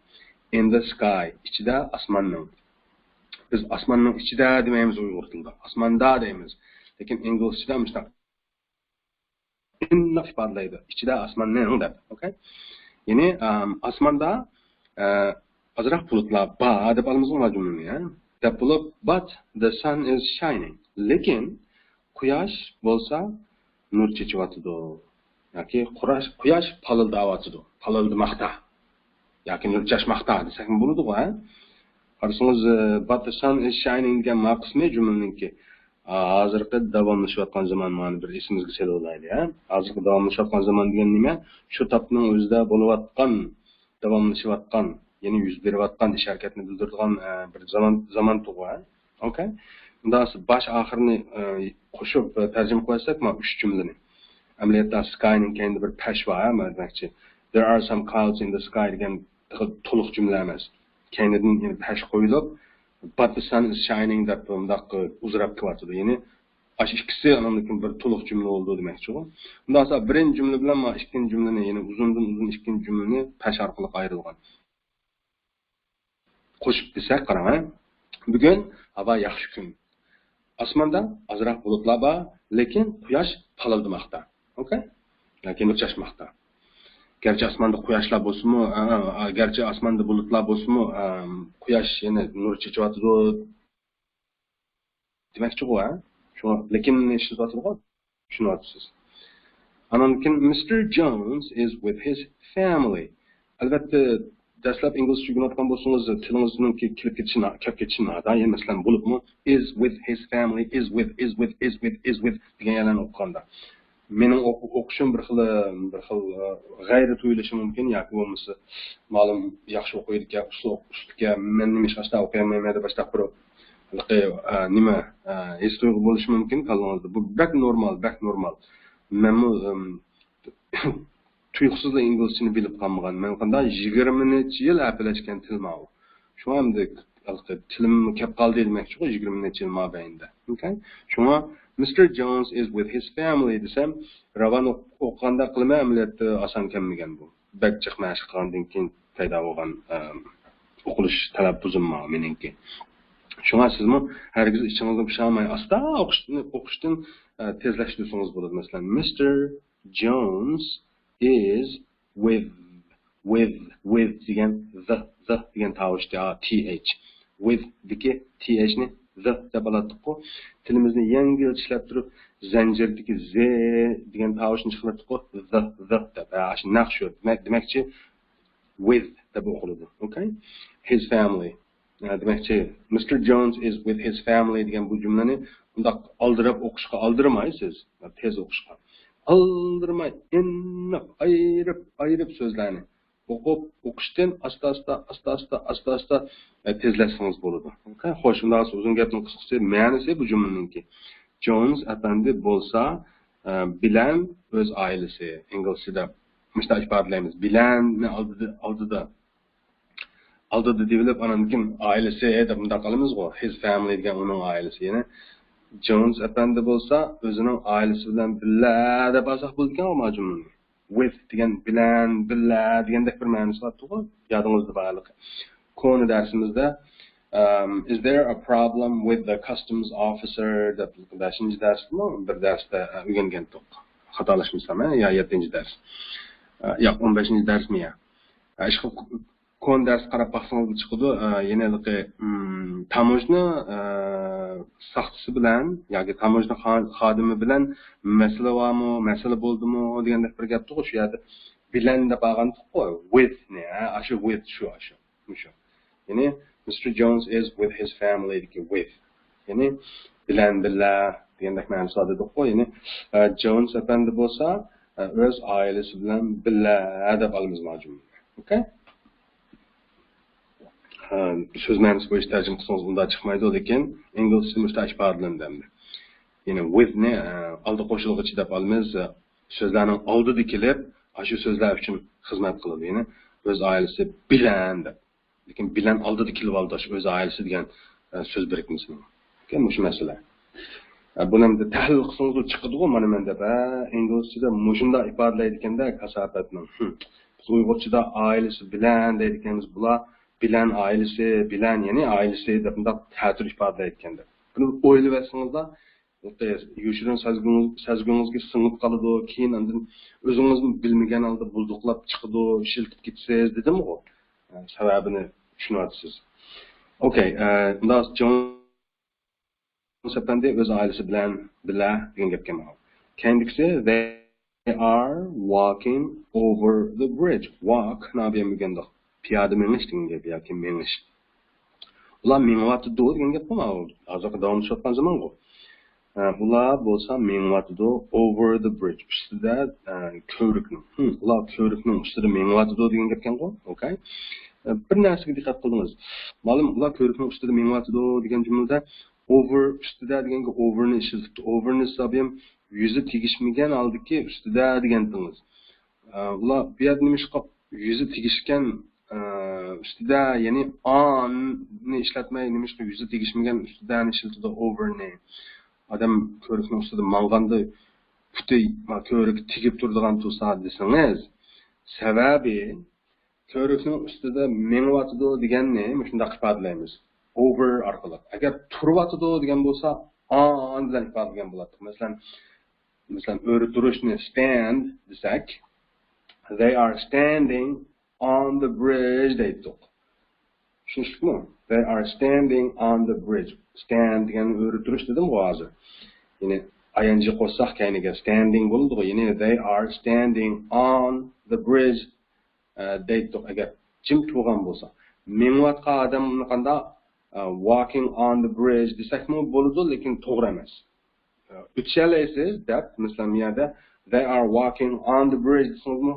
In the sky، ئىچىدە، ئاسماننىڭ. بىز ئاسماننىڭ ئىچىدە دېمەيمىز ئۇيغۇر تىلىدا. ئاسماندا دەيمىز. لېكىن ئىنگلىزچىدا مۇشۇنداق ئىننى ئىپادىلەيدۇ. ئىچىدە ئاسماننىڭ دەپ. ئوكەي؟ يەنى، ئام، ئاسماندا، ئە، ئازراق بۇلۇتلار بار دەپ ئالىمىزغۇ مانا جۈملىنى، ھە؟ دەپ بولۇپ، but the sun is shining. لېكىن قۇياش بولسا نۇر چېچىۋاتىدۇ. ياكى قۇراش-، قۇياش پالىلداۋاتىدۇ. پالىلدىماقتا. ياكى نۇر چاچماقتا دېسەكمۇ بولىدىغۇ، ھە؟ قارىسىڭىز، ئە، but the sun is shining دېگەن ما قىسمى جۈملىنىڭكى. ئا، ھازىرقى داۋاملىشىۋاتقان زامان، مانا بىر ئېسىمىزگە سېلىۋالايلى، ھە؟ ھازىرقى داۋاملىشىۋاتقان زامان دېگەن نېمە؟ شۇ تاپنىڭ ئۆزىدە بولۇۋاتقان، داۋاملىشىۋاتقان، يەنى يۈز بېرىۋاتقان ئىش ھەرىكەتنى بىلدۈرىدىغان، ئە، بىر زامان، زامان تۇغۇ، ھە؟ ئوكەي؟ مۇنداق باش ئاخىرنى، ئە، قوشۇپ، ئە، تەرجىمە قىلىۋەتسەك، مانا ئۈچ جۈملىنى. ئەمەلىيەتتە، sky نىڭ كەينىدە بىر پەش بار، ھە، مانا دېمەكچى. There are some clouds in the sky دېگەن تولۇق جۈملە ئەمەس. كەينىدىن يەنە پەش قويۇلۇپ، but the sun is shining دەپ مۇنداق ئۇزىراپ كېلىۋاتىدۇ. يەنى، ئاشۇ ئىككىسى ئاندىن كېيىن بىر تولۇق جۈملە بولىدۇ دېمەكچىغۇ. ئۇنداق بولسا، بىرىنچى جۈملە بىلەن مانا ئىككىنچى جۈملىنى، يەنى ئۇزۇندىن ئۇزۇن ئىككىنچى جۈملىنى پەش ئارقىلىق ئايرىلغان. قوشۇپ دېسەك، قاراڭ، ھە. بۈگۈن ھاۋا ياخشى كۈن. ئاسماندا ئازراق بۇلۇتلار بار، لېكىن قۇياش پارلىدىماقتا. ئوكەي؟ ياكى نۇر چاچماقتا. گەرچە ئاسماندا قۇياشلار بولسىمۇ، ئا، ئا، گەرچە ئاسماندا بۇلۇتلار بولسىمۇ، ئا، قۇياش يەنە نۇر چېچىۋاتىدۇ دېمەكچىغۇ، ھە؟ شۇڭا، لېكىننى ئىشلىتىۋاتىدىغۇ. چۈشىنىۋاتىسىز. ئانان كېيىن، Mister Jones is with his family. ئەلۋەتتە، دەسلەپ ئىنگلىزچە ئۆگىنىۋاتقان بولسىڭىز، تىلىڭىزنىڭ كېلىپ كېتىشى، كەپ كېتىشى ناتايىن، مەسىلەن، بولۇپمۇ is with his family, is with, is with, is with, is with دېگەن يەرلەرنى ئوقۇغاندا. مېنىڭ ئوقۇشۇم بىر خىل، بىر خىل، ئە، غەيرىي تۇيۇلۇشى مۇمكىن ياكى بولمىسا مالۇم ياخشى ئوقۇيدىكەن، ئۇستا، ئۇستىكەن، مەن نېمە ئىش ئاشتا ئوقۇيالمايمەن دەپ ئاشتا قۇرۇپ ھېلىقى، ئە، نېمە، ئە، ھېس تۇيغۇ بولۇشى مۇمكىن كاللىڭىزدا. بۇ بەك نورمال، بەك نورمال. مەنمۇ، ئىم، تۇيۇقسىزلا ئىنگلىزچىنى بىلىپ قالمىغان. مەن قانداق يىگىرمە نەچچە يىل ئەپلەشكەن تىل ماۋۇ. شۇڭا ئەمدى ھېلىقى تىلىم كەپ قالدى دېمەكچىغۇ، يىگىرمە نەچچە يىل مابەينىدە. ئوكەي؟ شۇڭا Mister Jones is with his family دېسەم، راۋان ئوق-، ئوقۇغاندەك قىلىمەن، ئەمەلىيەتتە ئاسان كەلمىگەن بۇ. بەك جىق مەشىق قىلغاندىن كېيىن پەيدا بولغان، ئە، ئوقۇلۇش تەلەپپۇزۇم ماۋۇ مېنىڭكى. شۇڭا سىزمۇ ھەرگىز ئىچىڭىزنى پۇشاماي، ئاستا ئوقۇشنى، ئوقۇشتىن، ئە، تېزلەشتۈرسىڭىز بولىدۇ. مەسىلەن، Mister Jones is with, with, with دېگەن the، the دېگەن تاۋۇشتى، ها، T H. With دىكى T H نى the دەپ ئالاتتۇققۇ. تىلىمىزنى يەڭگىل چىشلەپ تۇرۇپ، زەنجىردىكى ز دېگەن تاۋۇشنى چىقىراتتۇققۇ. The، the دەپ. ھە، ئاشۇ نەق شۇ. دېمەك، دېمەكچى، with دەپ ئوقۇلىدۇ. ئوكەي؟ His family. ئە، دېمەكچى، Mister Jones is with his family دېگەن بۇ جۈملىنى ئۇنداق ئالدىراپ ئوقۇشقا ئالدىرىماي سىز، تېز ئوقۇشقا. ئالدىرىماي، ئېنىق ئايرىپ، ئايرىپ سۆزلەرنى ئوقۇپ، ئوقۇشتىن ئاستا-ئاستا، ئاستا-ئاستا، ئاستا-ئاستا، ئە، تېزلەتسىڭىز بولىدۇ. ئوكەي؟ خوش، ئۇنداق بولسا ئۇزۇن گەپنىڭ قىسقىسى، مەنىسى بۇ جۈملىنىڭكى. جونس ئەپەندى بولسا، ئە، بىلەن ئۆز ئائىلىسى، ئىنگلىزچىدا مۇشۇنداق ئىپادىلەيمىز. بىلەننى ئالدىدا، ئالدىدا ئالدىدا دېيىلىپ، ئانان كېيىن ئائىلىسى دەپ مۇنداق قىلىمىزغۇ، his family دېگەن ئۇنىڭ ئائىلىسى. يەنى جونس ئەپەندى بولسا ئۆزىنىڭ ئائىلىسى بىلەن بىللە دەپ ئالساق بولىدىكەن مانا جۈملىنى. With دېگەن بىلەن، بىللە دېگەندەك بىر مەنىسى بارتتىغۇ، يادىڭىزدا بارلىقى. كونا دەرسىمىزدە، ئەم، is there a problem with the customs officer دەپ بەشىنچى دەرسمۇ بىر دەرستە، ئە، ئۆگەنگەنتۇق. خاتالاشمىسام، ھە؟ يا يەتتىنچى دەرس. ئە، ياق، ئون بەشىنچى دەرسمۇ يا؟ ئە، ئىشقىلىپ، كونا دەرسكە قاراپ باقسىڭىز چىقىدۇ، ئە، يەنە ھېلىقى، ئىم، تاموژنا، ئە، ساقچىسى بىلەن ياكى تاموژنا خا-، خادىمى بىلەن مەسىلە بارمۇ، مەسىلە بولدىمۇ دېگەندەك بىر گەپتىغۇ، شۇ يەردە بىلەن دەپ ئالغانتۇققۇ، with نى، ھە، ئاشۇ with شۇ، ئاشۇ، مۇشۇ. يەنى، Mister Jones is with his family دىكى with. يەنى، بىلەن بىللە دېگەندەك مەنىسى بار دېدۇققۇ. يەنى، ئە، جونس ئەپەندى بولسا، ئە، ئۆز ئائىلىسى بىلەن بىللە دەپ ئالىمىز مانا جۈملىنى. ئوكەي؟ ئە، سۆز مەنىسى بويىچە تەرجىمە قىلسىڭىز ئۇنداق چىقمايدۇ، لېكىن ئىنگلىزچىدا مۇشۇنداق ئىپادىلىنىدۇ ئەمدى. يەنى with نى، ئە، ئالدى قوشۇلغۇچى دەپ ئالىمىز، ئە، سۆزلەرنىڭ ئالدىدا كېلىپ، ئاشۇ سۆزلەر ئۈچۈن خىزمەت قىلىدۇ. يەنى ئۆز ئائىلىسى بىلەن دەپ. لېكىن بىلەن ئالدىدا كېلىۋالدى ئاشۇ ئۆز ئائىلىسى دېگەن، ئە، سۆز بىرىكمىسىنىڭ. ئوكەي، مۇشۇ مەسىلە. ئە، بۇنى ئەمدى تەھلىل قىلسىڭىزلا چىقىدىغۇ، مانا مەن دەپ، ھە، ئىنگلىزچىدا مۇشۇنداق ئىپادىلەيدىكەندە كاساپەتنى. ھىم. بىز ئۇيغۇرچىدا ئائىلىسى بىلەن دەيدىكەنمىز، بۇلار بىلەن ئائىلىسى، بىلەن، يەنى ئائىلىسى دەپ مۇنداق تەتۈر ئىپادىلەيدىكەندە. بۇنى ئويلىۋەتسىڭىزلا، يوشۇرۇن سەزگۈڭىز-، سەزگۈڭىزگە سىڭىپ قالىدۇ. كېيىن ئاندىن ئۆزىڭىزمۇ بىلمىگەن ھالدا بۇلدۇقلاپ چىقىدۇ، ئىشلىتىپ كېتىسىز دېدىمغۇ. ئە، سەۋەبىنى چۈشىنىۋاتىسىز. ئوكەي، ئە، مۇنداق جونس ئەپەندى ئۆز ئائىلىسى بىلەن بىللە دېگەن گەپكەن ماۋۇ. كەينىدىكىسى، they are walking over the bridge. Walk، نابىيەم ئۆگەندۇق. پىيادە مېڭىش دېگەن گەپ ياكى مېڭىش. ئۇلار مېڭىۋاتىدۇ دېگەن گەپقۇ ماۋۇ. ھازىرقى داۋاملىشىۋاتقان زامانغۇ. ئە، ئۇلار بولسا مېڭىۋاتىدۇ over the bridge. ئۈستىدە، ئە، كۆۋرۈكنىڭ. ھىم، ئۇلار كۆۋرۈكنىڭ ئۈستىدە مېڭىۋاتىدۇ دېگەن گەپكەنغۇ. ئوكەي. ئە، بىر نەرسىگە دىققەت قىلدىڭىز. مالۇم، ئۇلار كۆۋرۈكنىڭ ئۈستىدە مېڭىۋاتىدۇ دېگەن جۈملىدە over، ئۈستىدە دېگەنگە over نى ئىشلىتىپتۇ. Over نى سابىيم يۈزى تېگىشمىگەن ھالدىكى ئۈستىدە دېگەنتىڭىز. ئە، ئۇلار بۇ يەردە نېمىشقا يۈزى تېگىشكەن، ئە، ئۈستىدە، يەنى on نى ئىشلەتمەي، نېمىشقا يۈزى تېگىشمىگەن ئۈستىدە نى ئىشلىتىدۇ، over نى؟ ئادەم كۆۋرۈكنىڭ ئۈستىدە ماڭغاندا پۇتى كۆۋرۈككە تېگىپ تۇرىدىغان تۇرسا دېسىڭىز، سەۋەبى كۆۋرۈكنىڭ ئۈستىدە مېڭىۋاتىدۇ دېگەننى مۇشۇنداق ئىپادىلەيمىز، over ئارقىلىق. ئەگەر تۇرۇۋاتىدۇ دېگەن بولسا، on بىلەن ئىپادىلىگەن بولاتتۇق. مەسىلەن، مەسىلەن، ئۆرە تۇرۇشنى stand دېسەك، they are standing on the bridge دەيتتۇق. چۈشىنىشلىكمۇ؟ They are standing on the bridge. Stand دېگەن ئۆرە تۇرۇش دېدىمغۇ ھازىر. يەنى ing قوشساق كەينىگە standing بولىدىغۇ. يەنى they are standing on the bridge، ئە، دەيتتۇق ئەگەر جىم تۇرغان بولسا. مېڭىۋاتقان ئادەمنى قانداق، ئە، walking on the bridge دېسەكمۇ بولىدۇ، لېكىن توغرا ئەمەس. ئە، ئۆتۈشەلەيسىز دەپ، مەسىلەن، بۇ يەردە they are walking on the bridge دېسىڭىزمۇ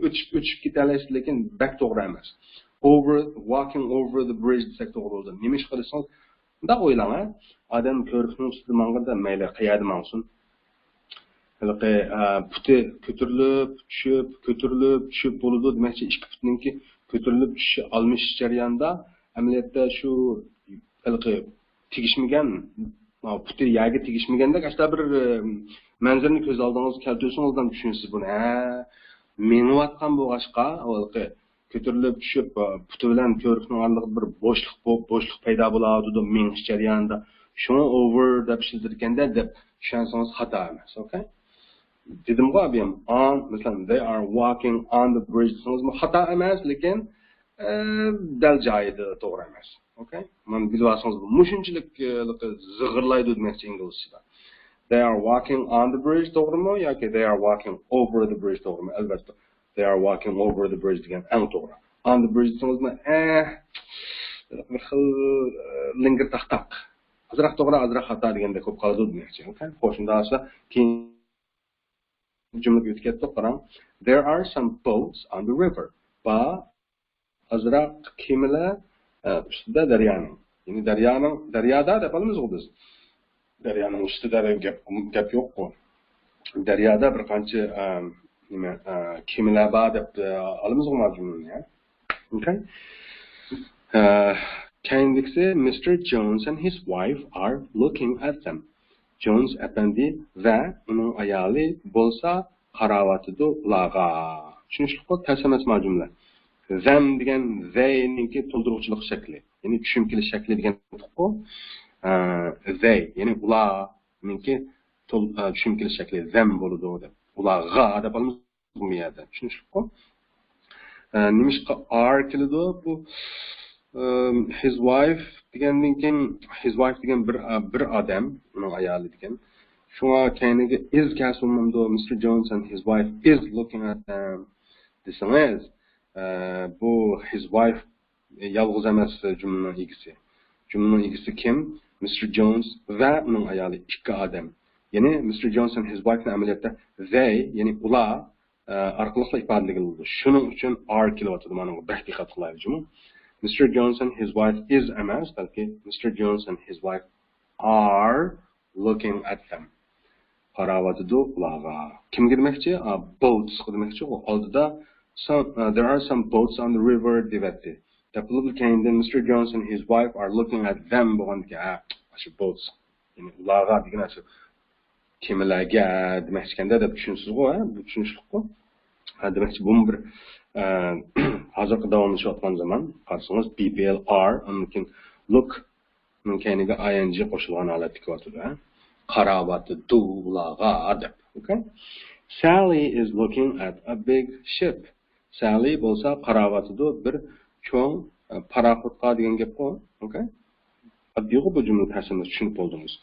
ئۆتۈپ، ئۆتۈپ كېتەلەيسىز، لېكىن بەك توغرا ئەمەس. Over، walking over the bridge دېسەك توغرا بولىدۇ. نېمىشقا دېسىڭىز، مۇنداق ئويلاڭ، ھە؟ ئادەم كۆۋرۈكنىڭ ئۈستىدە ماڭغاندا مەيلى قەيەردە ماڭسۇن، ھېلىقى، ئە، پۇتى كۆتۈرۈلۈپ، چۈشۈپ، كۆتۈرۈلۈپ، چۈشۈپ بولىدۇ. دېمەكچى، ئىككى پۇتنىڭكى كۆتۈرۈلۈپ چۈشۈشى، ئالمىشىش جەريانىدا ئەمەلىيەتتە شۇ ھېلىقى تېگىشمىگەن، پۇتى يەرگە تېگىشمىگەندەك ئاشۇنداق بىر، ئە، مەنزىرىنى كۆز ئالدىڭىزغا كەلتۈرسىڭىز، ئادەم چۈشىنىسىز بۇنى. ھە، مېڭىۋاتقان بولغاچقا، ھېلىقى كۆتۈرۈلۈپ چۈشۈپ، پۇتى بىلەن كۆۋرۈكنىڭ ئارىلىقىدا بىر بوشلۇق، بو-، بوشلۇق پەيدا بولۇۋاتىدۇ مېڭىش جەريانىدا. شۇڭا over دەپ ئىشلىتىدىكەندە دەپ چۈشەنسىڭىز خاتا ئەمەس. ئوكەي؟ دېدىمغۇ ئابىيام، on، مەسىلەن، they are walking on the bridge دېسىڭىزمۇ خاتا ئەمەس، لېكىن، ئە، دەل جايىدا توغرا ئەمەس. ئوكەي؟ مانا بىلىۋالسىڭىز، مۇشۇنچىلىك، ئە، زىغىرلايدۇ دېمەكچى ئىنگلىزچىدا. They are walking on the bridge توغرىمۇ ياكى they are walking over the bridge توغرىمۇ؟ ئەلۋەتتە، they are walking over the bridge دېگەن ئەڭ توغرا. On the bridge دېسىڭىزمۇ، ئە، بىر خىل، ئە، لىڭگىر تاق تاق. ئازراق توغرا، ئازراق خاتا دېگەندەك بولۇپ قالىدۇ دېمەكچى. ئوكەي؟ خوش، شۇنداق بولسا، كېيىن جۈملىگە ئۆتۈپ كەتتۇق، قاراڭ. There are some boats on the river. بار ئازراق كېمىلەر، ئە، ئۈستىدە دەريانىڭ. يەنى دەريانىڭ، دەريادا دەپ ئالىمىزغۇ بىز. دەريانىڭ ئۈستىدە دەپ گەپ، گەپ يوققۇ. دەريادا بىر قانچە، ئە، نېمە، ئە، كېمىلەر بار دەپ، ئە، ئالىمىزغۇ مانا جۈملىنى، ھە؟ ئوكەي. ئە، كەينىدىكىسى، Mister Jones and his wife are looking at them. جونس ئەپەندى ۋە ئۇنىڭ ئايالى بولسا قاراۋاتىدۇ ئۇلارغا. چۈشىنىشلىكقۇ، تەس ئەمەس ما جۈملە. Them دېگەن they نىڭكى تولدۇرغۇچىلىق شەكلى، يەنى چۈشۈم كېلىش شەكلى دېگەن گەپقۇ. ئە، they، يەنى ئۇلارنىڭكى تول-، ئە، چۈشۈم كېلىش شەكلى them بولىدۇ دەپ. ئۇلارغا دەپ ئالىمىز بۇ يەردە. چۈشىنىشلىكقۇ؟ ئە، نېمىشقا are كېلىدۇ؟ بۇ، ئەم، his wife دېگەندىن كېيىن، his wife دېگەن بىر، ئە، بىر ئادەم، ئۇنىڭ ئايالى دېگەن. شۇڭا كەينىگە is كەلسە بولمامدۇ؟ Mister Jones and his wife is looking at them دېسىڭىز، ئە، بۇ his wife يالغۇز ئەمەس جۈملىنىڭ ئىگىسى. جۈملىنىڭ ئىگىسى كىم؟ مىستېر جونس ۋە ئۇنىڭ ئايالى، ئىككى ئادەم. يەنى مىستېر جونس and his wife نى ئەمەلىيەتتە they، يەنى ئۇلار، ئە، ئارقىلىقلا ئىپادىلىگىلى بولىدۇ. شۇنىڭ ئۈچۈن are كېلىۋاتىدۇ، مانا بۇ بەك دىققەت قىلايلى جۇمۇ. Mister Jones and his wife is ئەمەس، بەلكى Mister Jones and his wife are looking at them. قاراۋاتىدۇ ئۇلارغا. كىمگە دېمەكچى؟ ئا، boats قا دېمەكچىغۇ. ئالدىدا some، ئا، there are some boats on the river دېۋەتتى. دەپ بولۇپلا كەينىدىن Mister Jones and his wife are looking at them بولغاندىكىن، ھە، ئاشۇ boats، يەنى ئۇلارغا دېگەن ئاشۇ كېمىلەرگە دېمەكچىكەندە دەپ چۈشىنىسىزغۇ، ھە؟ بۇ چۈشىنىشلىكقۇ. ھە، دېمەكچى، بۇمۇ بىر، ئە، ھازىرقى داۋاملىشىۋاتقان زامان. قارىسىڭىز، be، be، are، ئاندىن كېيىن look نىڭ كەينىگە ing قوشۇلغان ھالەتتە كېلىۋاتىدۇ، ھە؟ قاراۋاتىدۇ ئۇلارغا دەپ. ئوكەي؟ Sally is looking at a big ship. سالى بولسا قاراۋاتىدۇ بىر چوڭ، ئە، پاراخوتقا دېگەن گەپقۇ. ئوكەي؟ ئاددىيغۇ، بۇ جۈملە تەسىرىنى چۈشىنىپ بولدىڭىز.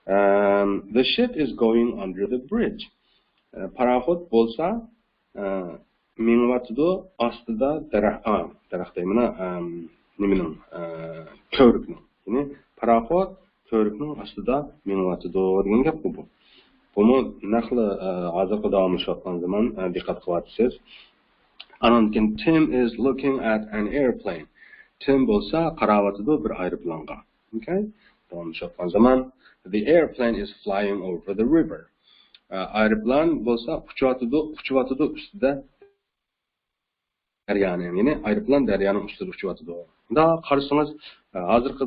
ئەم، the ship is going under the bridge. ئە، پاراخوت بولسا، ئە، مېڭىۋاتىدۇ ئاستىدا دەرەخ، ئا، دەرەخ دەيمەن، ئەم، نېمىنىڭ، ئە، كۆۋرۈكنىڭ. يەنى پاراخوت كۆۋرۈكنىڭ ئاستىدا مېڭىۋاتىدۇ دېگەن گەپقۇ بۇ. بۇمۇ نەقلى، ئە، ھازىرقى داۋاملىشىۋاتقان زامان، ئە، دىققەت قىلىۋاتىسىز. ئانان كېيىن Tim is looking at an airplane. تىم بولسا قاراۋاتىدۇ بىر ئايروپىلانغا. ئوكەي؟ داۋاملىشىۋاتقان زامان. The airplane is flying over the river. ئايروپىلان بولسا ئۇچۇۋاتىدۇ، ئۇچۇۋاتىدۇ ئۈستىدە دەريانىڭ، يەنى ئايروپىلان دەريانىڭ ئۈستىدە ئۇچۇۋاتىدۇ. مۇنداق قارىسىڭىز، ھازىرقى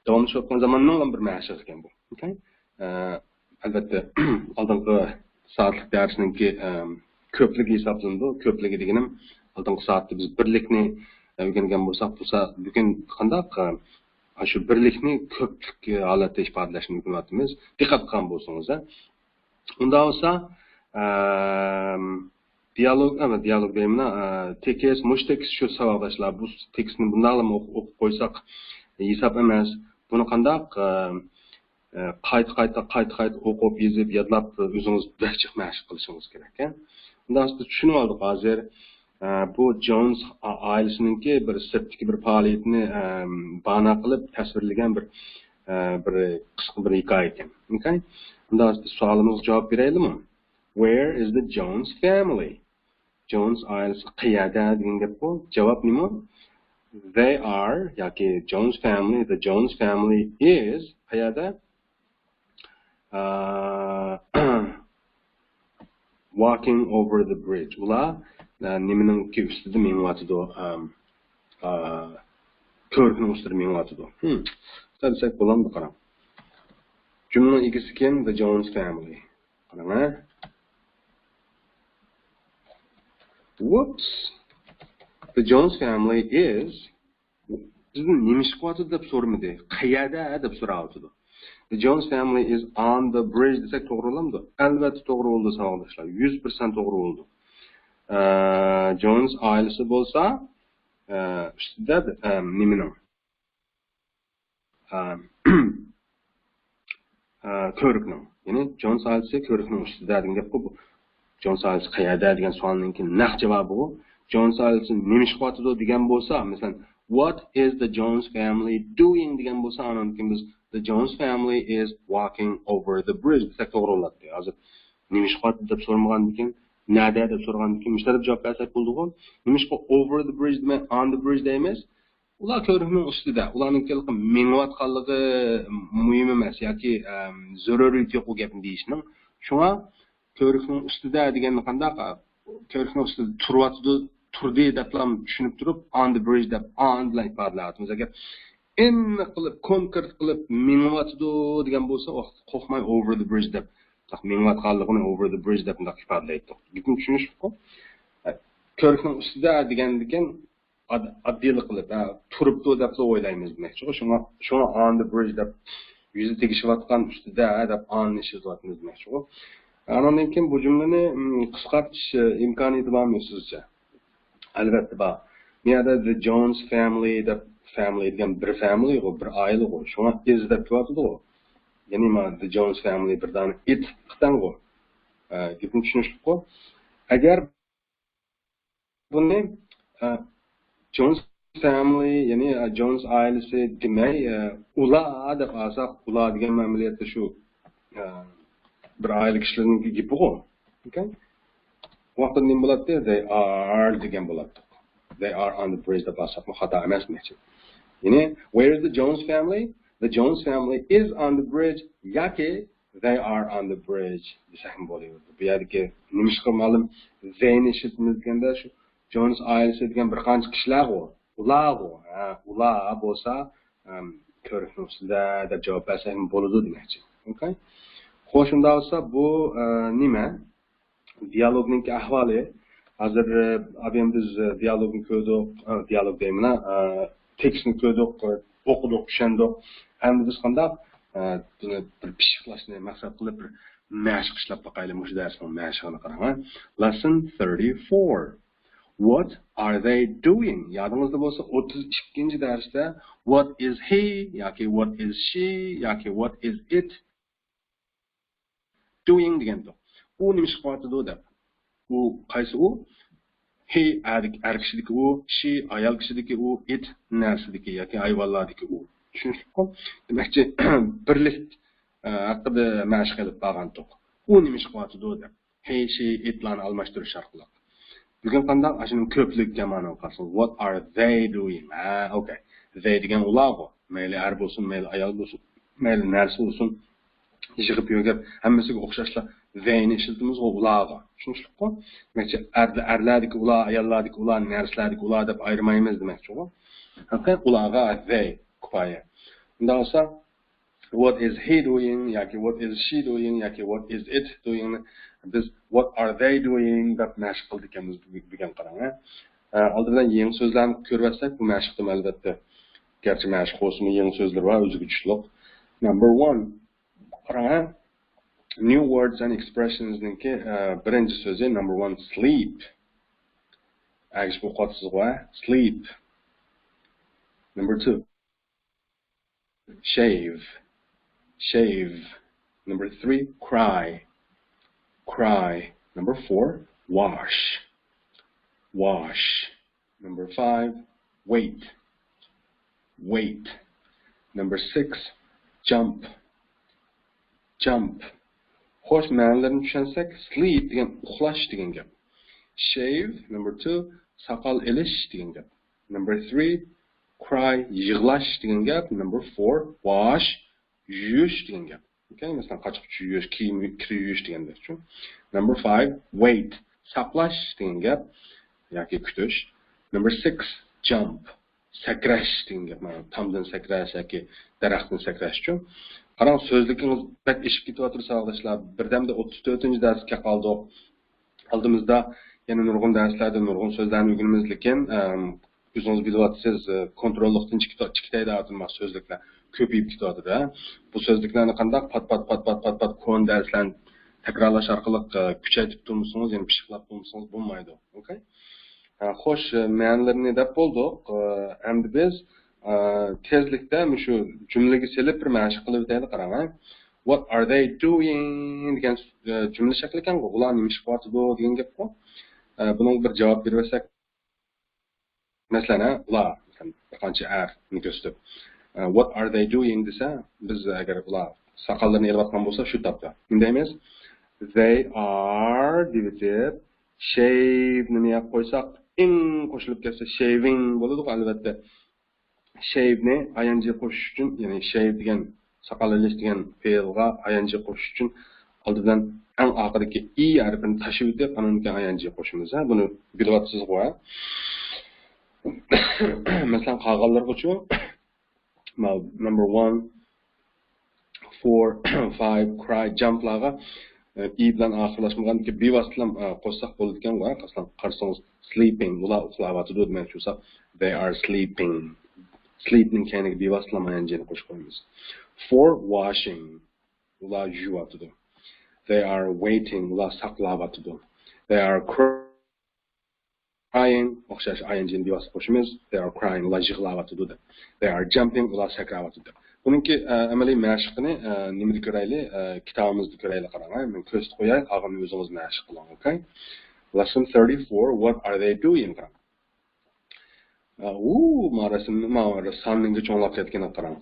داۋاملىشىۋاتقان زاماننىڭ بىر مەشىقى ئىكەن بۇ. ئوكەي؟ ئە، ئەلۋەتتە، ئالدىنقى سائەتلىك دەرسنىڭكى، ئە، كۆپلۈكى ھېسابلىنىدۇ. كۆپلۈكى دېگىنىم، ئالدىنقى سائەتتە بىز بىرلىكنى ئۆگەنگەن بولساق، بۇ سائەت، بۈگۈن قانداق، ئە، شۇ بىرلىكنى كۆپلۈك ھالەتتە ئىپادىلەشنى ئۆگىنىۋاتىمىز. دىققەت قىلغان بولسىڭىز، ھە. ئۇنداق بولسا، ئەم، دىيالوگ، ئەمە دىيالوگ دەيمەن، ئە، تېكىست، مۇشۇ تېكىست شۇ ساۋاقداشلار، بۇ تېكىستنى بۇنداقلىمۇ ئوقۇپ، ئوقۇپ قويساق ھېساب ئەمەس. بۇنى قانداق، ئە، ئە، قايتا، قايتا، قايتا، قايتا ئوقۇپ، يېزىپ، يادلاپ، ئۆزىڭىز بەك جىق مەشىق قىلىشىڭىز كېرەك، ھە. ئۇنداق چۈشىنىپ ئالدۇق ھازىر. ئە، بۇ جونس ئا-، ئائىلىسىنىڭكى بىر سىرتتىكى بىر پائالىيىتىنى، ئە، بانا قىلىپ تەسۋىرلىگەن بىر، ئە، بىر قىسقا بىر ھېكايە ئىكەن. ئوكەي؟ ئۇنداق سوئالىمىزغا جاۋاب بېرەيلىمۇ؟ Where is the Jones family? جونس ئائىلىسى قەيەردە دېگەن گەپ بۇ. جاۋاب نېمە؟ They are ياكى Jones family, the Jones family is قەيەردە؟ ئا، walking over the bridge. ئۇلار، ئا، نېمىنىڭكى ئۈستىدە مېڭىۋاتىدۇ؟ ئام، ئا، كۆۋرۈكنىڭ ئۈستىدە مېڭىۋاتىدۇ. ھىم. دېسەك بولامدۇ قاراڭ. جۈملىنىڭ ئىگىسى كىم؟ The Jones family. قاراڭ، ھە. Whoops. The Jones family is بىزدىن نېمە ئىش قىلىۋاتىدۇ دەپ سورىمىدى. قەيەردە دەپ سوراۋاتىدۇ. The Jones family is on the bridge دېسەك توغرا بولامدۇ؟ ئەلۋەتتە توغرا بولىدۇ، ساۋاقداشلار. يۈز پىرسەنت توغرا بولىدۇ. ئە، جونس ئائىلىسى بولسا، ئە، ئۈستىدە، ئە، نېمىنىڭ؟ ئە، ئە، كۆۋرۈكنىڭ. يەنى جونس ئائىلىسى كۆۋرۈكنىڭ ئۈستىدە دېگەن گەپقۇ بۇ. جونس ئائىلىسى قەيەردە دېگەن سوئالنىڭكى نەق جاۋابىغۇ. جونس ئائىلىسى نېمە ئىش قىلىۋاتىدۇ دېگەن بولسا، مەسىلەن، What is the Jones family doing دېگەن بولسا، ئانان كېيىن بىز The Jones family is walking over the bridge دېسەك توغرا بولاتتى. ھازىر نېمە ئىش قىلىۋاتىدۇ دەپ سورىمىغاندىكىن، نەدە دەپ سورىغاندىكىن، مۇشۇ تەرەپ جاۋاب بەرسەك بولىدىغۇ. نېمىشقا over the bridge دېمەي on the bridge دەيمىز؟ ئۇلار كۆۋرۈكنىڭ ئۈستىدە، ئۇلارنىڭ مېڭىۋاتقانلىقى مۇھىم ئەمەس ياكى، ئەم، زۆرۈرىيىتى يوق ئۇ گەپنى دېيىشنىڭ. شۇڭا كۆۋرۈكنىڭ ئۈستىدە دېگەننى قانداق؟ كۆۋرۈكنىڭ ئۈستىدە تۇرۇۋاتىدۇ، تۇردى دەپلا چۈشىنىپ تۇرۇپ، on the bridge دەپ، on بىلەن ئىپادىلەۋاتىمىز. ئەگەر ئېنىق قىلىپ، كونكرېت قىلىپ مېڭىۋاتىدۇ دېگەن بولسا، ئۇ ۋاقىتتا قورقماي over the bridge دەپ، مېڭىۋاتقانلىقىنى over the bridge دەپ مۇنداق ئىپادىلەيتتۇق. گېپىمنى چۈشىنىشلىكقۇ؟ كۆۋرۈكنىڭ ئۈستىدە دېگەندىكىن، ئاد-، ئاددىيلىق قىلىپ، ھە، تۇرۇپتۇ دەپلا ئويلايمىز دېمەكچىغۇ. شۇڭا، شۇڭا on the bridge دەپ يۈزى تېگىشىۋاتقان ئۈستىدە، ھە، دەپ on نى ئىشلىتىۋاتىمىز دېمەكچىغۇ. ئانىڭدىن كېيىن بۇ جۈملىنى، م، قىسقارتىش، ئە، ئىمكانىيىتى بارمۇ سىزچە؟ ئەلۋەتتە بار. بۇ يەردە the Jones family دەپ، family دېگەن بىر family غۇ، بىر ئائىلە غۇ. شۇڭا is دەپ كېلىۋاتىدىغۇ. يەنى ما the Jones family بىر دانە it قىتاڭغۇ. ئە، گېپىم چۈشىنىشلىكقۇ. ئەگەر بۇنى، ئە، جونس فامىلى، يەنى، ئە، جونس ئائىلىسى دېمەي، ئە، ئۇلار دەپ ئالساق، ئۇلار دېگەن ئەمەلىيەتتە شۇ، ئە، بىر ئائىلە كىشىلىرىنىڭ گېپىغۇ. ئوكەي؟ بۇ ۋاقىتتا نېمە بولاتتى؟ They are دېگەن بولاتتۇق. They are on the bridge دەپ ئالساقمۇ خاتا ئەمەس دېمەكچى. يەنى، where is the Jones family? The Jones family is on the bridge ياكى they are on the bridge دېسەكمۇ بولۇۋېرىدۇ. بۇ يەردىكى نېمىشقا مەلۇم they نى ئىشلىتىمىز دېگەندە، شۇ جونس ئائىلىسى دېگەن بىر قانچە كىشىلەرغۇ، ئۇلارغۇ، ھە، ئۇلار بولسا، ئەم، كۆۋرۈكنىڭ ئۈستىدە دەپ جاۋاب بەرسەكمۇ بولىدۇ دېمەكچى. ئوكەي؟ خوش، ئۇنداق بولسا بۇ، ئە، نېمە؟ دىيالوگنىڭكى ئەھۋالى. ھازىر، ئە، ئابىيەم بىز، ئە، دىيالوگنى كۆردۇق، ئە، دىيالوگ دەيمەن، ئە، تېكىستنى كۆردۇق، ئە، ئوقۇدۇق، چۈشەندۇق. ئەمدى بىز قانداق، ئە، بۇنى بىر پىششىقلاشنى مەقسەت قىلىپ بىر مەشىق ئىشلەپ باقايلى، مۇشۇ دەرسنىڭ مەشىقىنى قاراڭ، ھە. Lesson thirty-four. What are they doing? يادىڭىزدا بولسا، ئوتتۇز ئىككىنچى دەرستە what is he ياكى what is she ياكى what is it doing دېگەنتۇق. ئۇ نېمە ئىش قىلىۋاتىدۇ دەپ. ئۇ قايسى ئۇ؟ He ئەر، ئەر كىشىدىكى ئۇ، she ئايال كىشىدىكى ئۇ، it نەرسىدىكى ياكى ھايۋانلاردىكى ئۇ. چۈشىنىشلىكقۇ؟ دېمەكچى، بىرلىك، ئە، ھەققىدە مەشىق ئېلىپ بارغانتۇق. ئۇ نېمە ئىش قىلىۋاتىدۇ دەپ. He، she، it لارنى ئالماشتۇرۇش ئارقىلىق. بۈگۈن قانداق؟ ئاشۇنىڭ كۆپلۈك جامائىنىڭ قارىسىڭىز. What are they doing؟ ھە، ئوكەي. They دېگەن ئۇلارغۇ. مەيلى ئەر بولسۇن، مەيلى ئايال بولسۇن. مەيلى نەرسە بولسۇن، يىغىپ يۈرگەن ھەممىسىگە ئوخشاشلا they نى ئىشلىتىمىزغۇ ئۇلارغا. چۈشىنىشلىكقۇ؟ دېمەكچى، ئەر-، ئەرلەردىكى ئۇلار، ئاياللاردىكى ئۇلار، نەرسىلەردىكى ئۇلار دەپ ئايرىمايمىز دېمەكچىغۇ. ھەقىقەتەن ئۇلارغا they كۇپايە. ئۇنداق بولسا، what is he doing ياكى what is she doing ياكى what is it doing نى بىز what are they doing دەپ مەشىق قىلىدىكەنمىز بۈگۈن، قاراڭ، ھە. ئە، ئالدى بىلەن يېڭى سۆزلەرنى كۆرۈۋەتسەك، بۇ مەشىقتىمۇ ئەلۋەتتە، گەرچە مەشىق بولسىمۇ، يېڭى سۆزلىرى بار، ئۆزىگە چۈشلۈق. Number one. قاراڭ، ھە. New words and expressions نىڭكى، ئە، بىرىنچى سۆزى، number one، sleep. ئەگىشىپ ئوقۇۋاتىسىزغۇ، ھە؟ Sleep. Number two. Shave. Shave. Number three, cry. Cry. Number four, wash. Wash. Number five, wait. Wait. Number six, jump. Jump. خوش، مەنىلىرىنى چۈشەنسەك، sleep دېگەن ئۇخلاش دېگەن گەپ. Shave, number two، ساقال ئېلىش دېگەن گەپ. Number three، cry، يىغلاش دېگەن گەپ. Number four، wash، يۇيۇش دېگەن گەپ. ئوكەي، مەسىلەن، قاچا-قۇچا يۇيۇش، كىيىم، كىر يۇيۇش دېگەندەكچۇ. Number five، wait، ساقلاش دېگەن گەپ ياكى كۈتۈش. Number six، jump، سەكرەش دېگەن گەپ. مانا تامدىن سەكرەش ياكى دەرەختىن سەكرەشچۇ. قاراڭ، سۆزلۈكىڭىز بەك ئېشىپ كېتىۋاتىدۇ، ساۋاقداشلار. بىردەمدە ئوتتۇز تۆتىنچى دەرسكە قالدۇق. ئالدىمىزدا يەنە نۇرغۇن دەرسلەردە نۇرغۇن سۆزلەرنى ئۆگىنىمىز، لېكىن، ئەم، ئۆزىڭىز بىلىۋاتىسىز، ئە، كونتروللۇقتىن چىقىپ، چىقىپ كېتەيدىغان مانا سۆزلۈكلەر كۆپىيىپ كېتىۋاتىدۇ. بۇ سۆزلۈكلەرنى قانداق پات، پات، پات، پات، پات، پات كونا دەرسلەرنى تەكرارلاش ئارقىلىق، ئە، كۈچەيتىپ تۇرمىسىڭىز، يەنى پىششىقلاپ تۇرمىسىڭىز بولمايدۇ. ئوكەي؟ ئە، خوش، ئە، مەنىلىرىنى دەپ بولدۇق. ئە، ئەمدى بىز، ئە، تېزلىكتە مۇشۇ جۈملىگە سېلىپ بىر مەشىق قىلىۋېتەيلى، قاراڭ، ھە. What are they doing دېگەن، ئە، جۈملە شەكلى ئىكەنغۇ، ئۇلار نېمە ئىش قىلىۋاتىدۇ دېگەن گەپقۇ. ئە، بۇنىڭغا بىر جاۋاب بېرىۋەتسەك، مەسىلەن، ھە، ئۇلار، مەسىلەن، بىر قانچە ئەرنى كۆرسىتىپ، ئە، What are they doing دېسە، بىز ئەگەر ئۇلار ساقاللىرىنى ئېلىۋاتقان بولسا، شۇ تاپتا نېمە دەيمىز؟ They are دېيىۋېتىپ، shave نى نېمە قويساق، ing قوشۇلۇپ كەتسە، shaving بولىدىغۇ، ئەلۋەتتە. Shave نى I N G قوشۇش ئۈچۈن، يەنى shave دېگەن ساقال ئېلىش دېگەن پېئىلغا I N G قوشۇش ئۈچۈن ئالدى بىلەن ئەڭ ئاخىرىدىكى ئى ھەرپىنى تاشلىۋېتىپ، ئاندىن كېيىن I N G قوشىمىز، ھە؟ بۇنى بىلىۋاتىسىزغۇ، ھە؟ مەسىلەن، قالغانلىرىغىچۇ، ماۋۇ number one، four، five، cry، jump لارغا، ئى بىلەن ئاخىرلاشمىغاندىكى بىۋاسىتىلا، ئە، قوشساق بولىدىكەن. قارىساڭ، sleeping، ئۇلار ئۇخلاۋاتىدۇ دېمەكچى بولسا، they are sleeping. Sleep نىڭ كەينىگە بىۋاسىتىلا I N G نى قوشۇپ قويىمىز. Four washing، ئۇلار يۇيۇۋاتىدۇ. They are waiting، ئۇلار ساقلاۋاتىدۇ. They are crying، ئوخشاش I N G نى بىۋاسىتە قوشىمىز. They are crying، ئۇلار يىغلاۋاتىدۇ دەپ. They are jumping، ئۇلار سەكرەۋاتىدۇ دەپ. بۇنىڭكى، ئە، ئەمەلىي مەشىقىنى، ئە، نېمىدە كۆرەيلى؟ ئە، كىتابىمىزدا كۆرەيلى، قاراڭ. مەن كۆرسىتىپ قوياي، قالغىنىنى ئۆزىڭىز مەشىق قىلىڭ، ئوكەي؟ Lesson thirty-four، what are they doing؟ قاراڭ. ئە، ئۇ، ما رەسىم، ما ساننىڭكى چوڭلاپ كەتكىنىگە قاراڭ.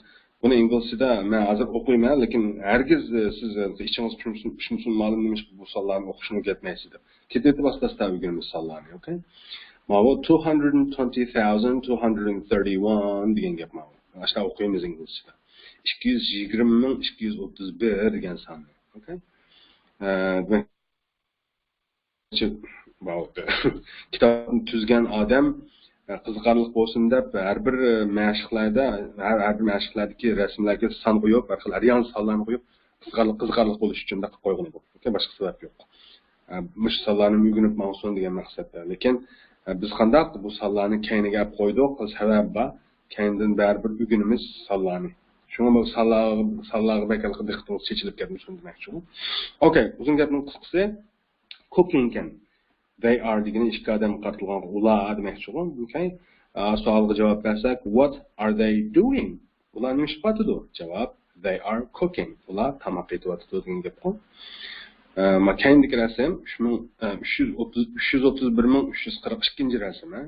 بۇنى ئىنگلىزچىدا مەن ھازىر ئوقۇيمەن، لېكىن ھەرگىز، ئە، سىز، ئە، ئىچىڭىز چۈشمىسۇن، چۈشمىسۇن مالۇم، نېمىشقا بۇ سانلارنى ئوقۇشنى ئۆگەتمەيسىز دەپ. كېتىۋېتىپ ئاستا-ئاستا ئۆگىنىمىز سانلارنى، ئوكەي؟ ماۋۇ two hundred and twenty thousand two hundred and thirty-one دېگەن گەپ ماۋۇ. ئاشۇنداق ئوقۇيمىز ئىنگلىزچىدا. ئىككى يۈز يىگىرمە مىڭ ئىككى يۈز ئوتتۇز بىر دېگەن ساننى، ئوكەي؟ ئە، دېمەك، كىتابنى تۈزگەن ئادەم، ئە، قىزىقارلىق بولسۇن دەپ، ھەر بىر مەشىقلەردە، ھەر، ھەر بىر مەشىقلەردىكى رەسىملەرگە سان قويۇپ، ھەر خىل، ھەر يان سانلارنى قويۇپ، قىزىقارلىق، قىزىقارلىق بولۇش ئۈچۈن دەپ قويغىنى بۇ. ئوكەي، باشقا سەۋەب يوق. ئە، مۇشۇ سانلارنى ئۆگىنىپ ماڭسۇن دېگەن مەقسەتتە. لېكىن، ئە، بىز قانداق بۇ سانلارنى كەينىگە ئەپ قويدۇق؟ سەۋەب بار. كەينىدىن بەرىبىر ئۆگىنىمىز سانلارنى. شۇڭا بۇ سانلارغا، سانلارغا بەك ھېلىقى دىققىتىڭىز چېچىلىپ كەتمىسۇن دېمەكچىغۇ. ئوكەي، ئۇزۇن گەپنىڭ قىسقىسى، cooking ئىكەن. They are دېگىنى ئىككى ئادەمگە قارىتىلغان، ئۇلار دېمەكچىغۇ. ئوكەي. ئا، سوئالغا جاۋاب بەرسەك، what are they doing؟ ئۇلار نېمە ئىش قىلىۋاتىدۇ؟ جاۋاب، they are cooking. ئۇلار تاماق ئېتىۋاتىدۇ دېگەن گەپقۇ. ئە، ما كەينىدىكى رەسىم، ئۈچ مىڭ، ئە، ئۈچ يۈز ئوتتۇز، ئۈچ يۈز ئوتتۇز بىر مىڭ ئۈچ يۈز قىرىق ئىككىنچى رەسىم، ھە؟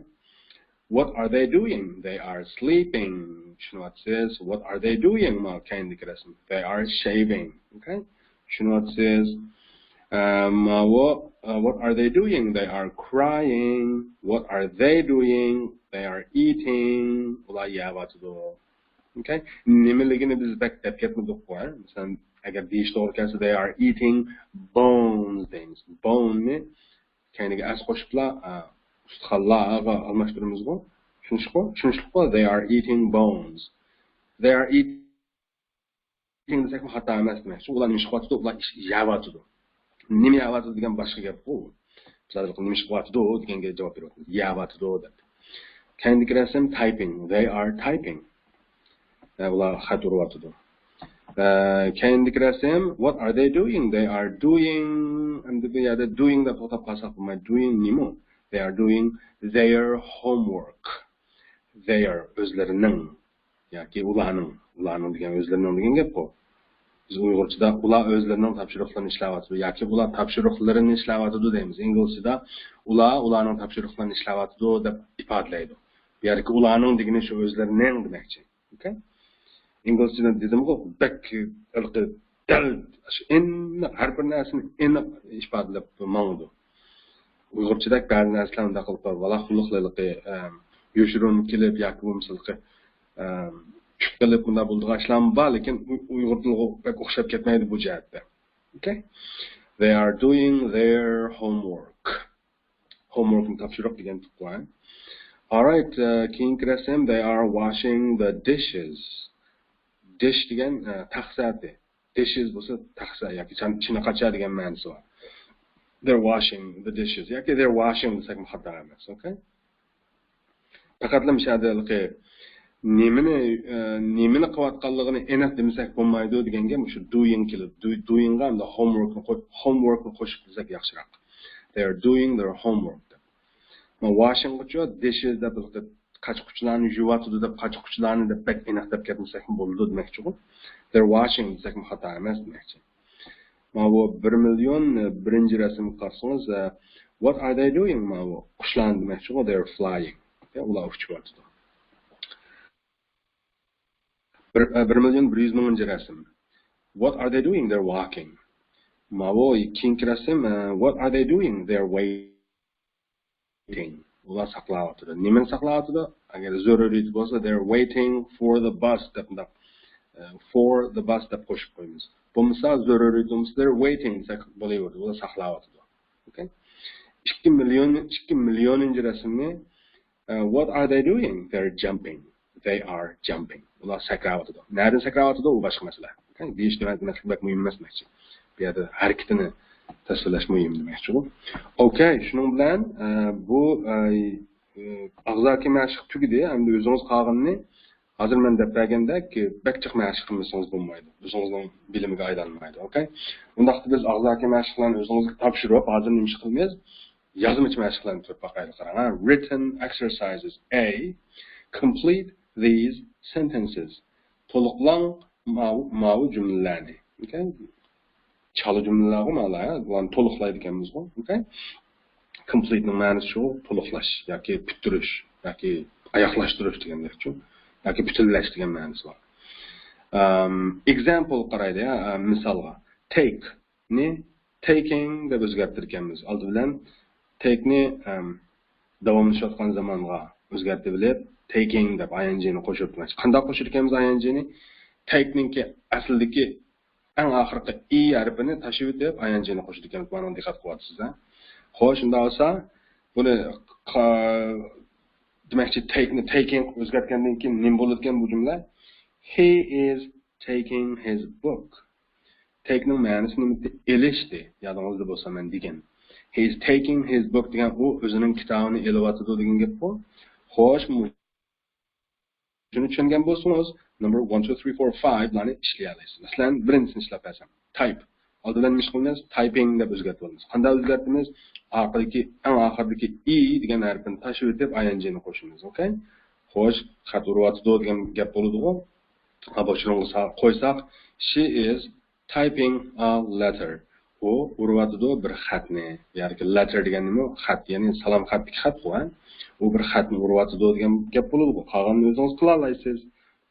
What are they doing? They are sleeping. چۈشىنىۋاتىسىز. What are they doing? ما كەينىدىكى رەسىم. They are shaving. ئوكەي؟ چۈشىنىۋاتىسىز. ئە، ماۋۇ، ئە، what are they doing? They are crying. What are they doing? They are eating. ئۇلار يەۋاتىدۇ. ئوكەي؟ نېمىلىكىنى بىز بەك دەپ كەتمىدۇققۇ، ھە؟ مەسىلەن، ئەگەر دېيىش توغرا كەلسە، they are eating bones دەيمىز. Bone نى كەينىگە s قوشۇپلا، ئە، ئۇستىخانلارغا ئالماشتۇرىمىزغۇ. چۈشىنىشلىكقۇ؟ چۈشىنىشلىكقۇ؟ They are eating bones. They are eating دېسەكمۇ خاتا ئەمەس دېمەكچى. ئۇلار نېمە ئىش قىلىۋاتىدۇ؟ ئۇلار ئىش يەۋاتىدۇ. نېمە يەۋاتىدۇ دېگەن باشقا گەپقۇ. مىسال، نېمە ئىش قىلىۋاتىدۇ دېگەنگە جاۋاب بېرىۋاتىمىز. يەۋاتىدۇ دەپ. كەينىدىكى رەسىم typing. They are typing. ھە، ئۇلار خەت ئۇرۇۋاتىدۇ. ھە، كەينىدىكى رەسىم، what are they doing? They are doing. ئەمدى بۇ يەردە doing دەپ توختاپ قالساق بولمايدۇ. Doing نېمە؟ They are doing their homework. Their، ئۆزلىرىنىڭ ياكى ئۇلارنىڭ، ئۇلارنىڭ دېگەن ئۆزلىرىنىڭ دېگەن گەپقۇ. بىز ئۇيغۇرچىدا ئۇلار ئۆزلىرىنىڭ تاپشۇرۇقلىرىنى ئىشلەۋاتىدۇ ياكى ئۇلار تاپشۇرۇقلىرىنى ئىشلەۋاتىدۇ دەيمىز. ئىنگلىزچىدا ئۇلار ئۇلارنىڭ تاپشۇرۇقلىرىنى ئىشلەۋاتىدۇ دەپ ئىپادىلەيدۇ. بۇ يەردىكى ئۇلارنىڭ دېگىنى شۇ ئۆزلىرىنىڭ دېمەكچى. ئوكەي؟ ئىنگلىزچىدا دېدىمغۇ، بەك ھېلىقى دەل، ئېنىق، ھەر بىر نەرسىنى ئېنىق ئىپادىلەپ ماڭىدۇ. ئۇيغۇرچىدەك بەزى نەرسىلەر ئۇنداق قىلىپ، ۋالاخۇنلۇقلا ھېلىقى، ئەم، يوشۇرۇن كېلىپ ياكى بولمىسا ھېلىقى، ئەم، چۈشۈپ قېلىپ مۇنداق بولىدىغان ئىشلارمۇ بار، لېكىن ئۇ-، ئۇيغۇر تىلىغا بەك ئوخشاپ كەتمەيدۇ بۇ جەھەتتە. ئوكەي؟ They are doing their homework. Homework نى تاپشۇرۇق دېگەن تۇققۇ. Alright، ئە، كېيىنكى رەسىم، they are washing the dishes. Dish دېگەن، ئە، تەخسە ئاتى. Dishes بولسا تەخسە ياكى چان-، چىنە قاچا دېگەن مەنىسى بار. They're washing the dishes ياكى they're washing دېسەكمۇ خاتا ئەمەس. ئوكەي؟ پەقەتلا مۇشۇ يەردە ھېلىقى نېمىنى، ئە، نېمىنى قىلىۋاتقانلىقىنى ئېنىق دېمىسەك بولمايدۇ دېگەنگە مۇشۇ doing كېلىدۇ. Do-، doing غا ئەمدى homework نى قوي-، homework نى قوشۇپ دېسەك ياخشىراق. They are doing their homework دەپ. مانا washing غىچۇ dishes دەپ ھېلىقى قاچا-قۇچىلارنى يۇيۇۋاتىدۇ دەپ، قاچا-قۇچىلارنى دەپ بەك ئېنىق دەپ كەتمىسەكمۇ بولىدۇ دېمەكچىغۇ. They're washing دېسەكمۇ خاتا ئەمەس دېمەكچى. ماۋۇ بىر مىليون بىرىنچى رەسىمگە قارىسىڭىز، ئە، what are they doing؟ ماۋۇ قۇشلارنى دېمەكچىغۇ، they're flying. يا، ئۇلار ئۇچۇۋاتىدۇ. بىر، ئە، بىر مىليون بىر يۈز مىڭىنچى رەسىم. What are they doing? They're walking. ماۋۇ كېيىنكى رەسىم، ئە، what are they doing? They're waiting. ئۇلار ساقلاۋاتىدۇ. نېمىنى ساقلاۋاتىدۇ؟ ئەگەر زۆرۈرىيىتى بولسا، they're waiting for the bus دەپ مۇنداق، ئە، for the bus دەپ قوشۇپ قويىمىز. بولمىسا، زۆرۈرىيىتى بولمىسا، they're waiting دېسەك بولۇۋېرىدۇ. ئۇلار ساقلاۋاتىدۇ. ئوكەي؟ ئىككى مىليون، ئىككى مىليونىنچى رەسىمنى، ئە، what are they doing? They're jumping. They are jumping. ئۇلار سەكرەۋاتىدۇ. نەدىن سەكرەۋاتىدۇ؟ ئۇ باشقا مەسىلە. ئوكەي؟ دېيىش دېمەسلىك بەك مۇھىم ئەمەس دېمەكچى. بۇ يەردە ھەرىكىتىنى تەسۋىرلەش مۇھىم دېمەكچىغۇ. ئوكەي، شۇنىڭ بىلەن، ئە، بۇ، ئە، ئاغزاكى مەشىق تۈگىدى. ئەمدى ئۆزىڭىز قالغىنىنى ھازىر مەن دەپ بەرگەندەك بەك جىق مەشىق قىلمىسىڭىز بولمايدۇ. ئۆزىڭىزنىڭ بىلىمىگە ئايلانمايدۇ. ئوكەي؟ ئۇنداقتا بىز ئاغزاكى مەشىقلەرنى ئۆزىڭىزگە تاپشۇرۇپ، ھازىر نېمە ئىش قىلىمىز؟ يازمىچە مەشىقلەرنى كۆرۈپ باقايلى، قاراڭ. Written exercises. A. Complete these sentences. تولۇقلاڭ ماۋۇ، ماۋۇ جۈملىلەرنى. ئوكەي؟ چالا جۈملىلەرغۇ مانا، بۇلارنى تولۇقلايدىكەنمىزغۇ. ئوكەي؟ Complete نىڭ مەنىسى شۇ، تولۇقلاش ياكى پۈتتۈرۈش ياكى ئاياغلاشتۇرۇش دېگەندەكچۇ. ياكى پۈتۈنلەش دېگەن مەنىسى بار. ئەم، example قارايلى، يا، ئەم، مىسالغا. Take نى taking دەپ ئۆزگەرتىدىكەنمىز. ئالدى بىلەن take نى، ئەم، داۋاملىشىۋاتقان زامانغا ئۆزگەرتىۋېلىپ، taking دەپ I N G نى قوشۇپ دېمەكچى. قانداق قوشىدىكەنمىز I N G نى؟ Take نىڭكى ئەسلىدىكى ئەڭ ئاخىرقى ئى ھەرپىنى تاشلىۋېتىپ، I N G نى قوشىدىكەنمىز. مانا دىققەت قىلىۋاتىسىز، ھە؟ خوش، شۇنداق بولسا، بۇنى قا-، دېمەكچى، take نى taking ئۆزگەرتكەندىن كېيىن نېمە بولىدىكەن بۇ جۈملە؟ He is taking his book. Take نىڭ مەنىسى نېمە؟ ئېلىشتى. يادىڭىزدا بولسا مەن دېگەن. He is taking his book دېگەن ئۇ ئۆزىنىڭ كىتابىنى ئېلىۋاتىدۇ دېگەن گەپقۇ. خوش، مۇ-، شۇنى چۈشەنگەن بولسىڭىز، number one, two, three, four, five لارنى ئىشلىيەلەيسىز. مەسىلەن، بىرىنچىسىنى ئىشلەپ بەرسەم. Type. ئالدى بىلەن نېمە ئىش قىلىمىز؟ Typing دەپ ئۆزگەرتىۋالىمىز. قانداق ئۆزگەرتىمىز؟ ئارقىدىكى، ئەڭ ئاخىرىدىكى ئى دېگەن ھەرپىنى تاشلىۋېتىپ، I N G نى قوشىمىز. ئوكەي؟ خوش، خەت ئۇرۇۋاتىدۇ دېگەن گەپ بولىدىغۇ. ھا، بوشلۇققا سا-، قويساق، she is typing a letter. ئۇ ئۇرۇۋاتىدۇ بىر خەتنى. يەنى letter دېگەن نېمە؟ خەت، يەنى سالام خەتتىكى خەتقۇ، ھە؟ ئۇ بىر خەتنى ئۇرۇۋاتىدۇ دېگەن گەپ بولىدىغۇ. قالغىنىنى ئۆزىڭىز قىلالايسىز.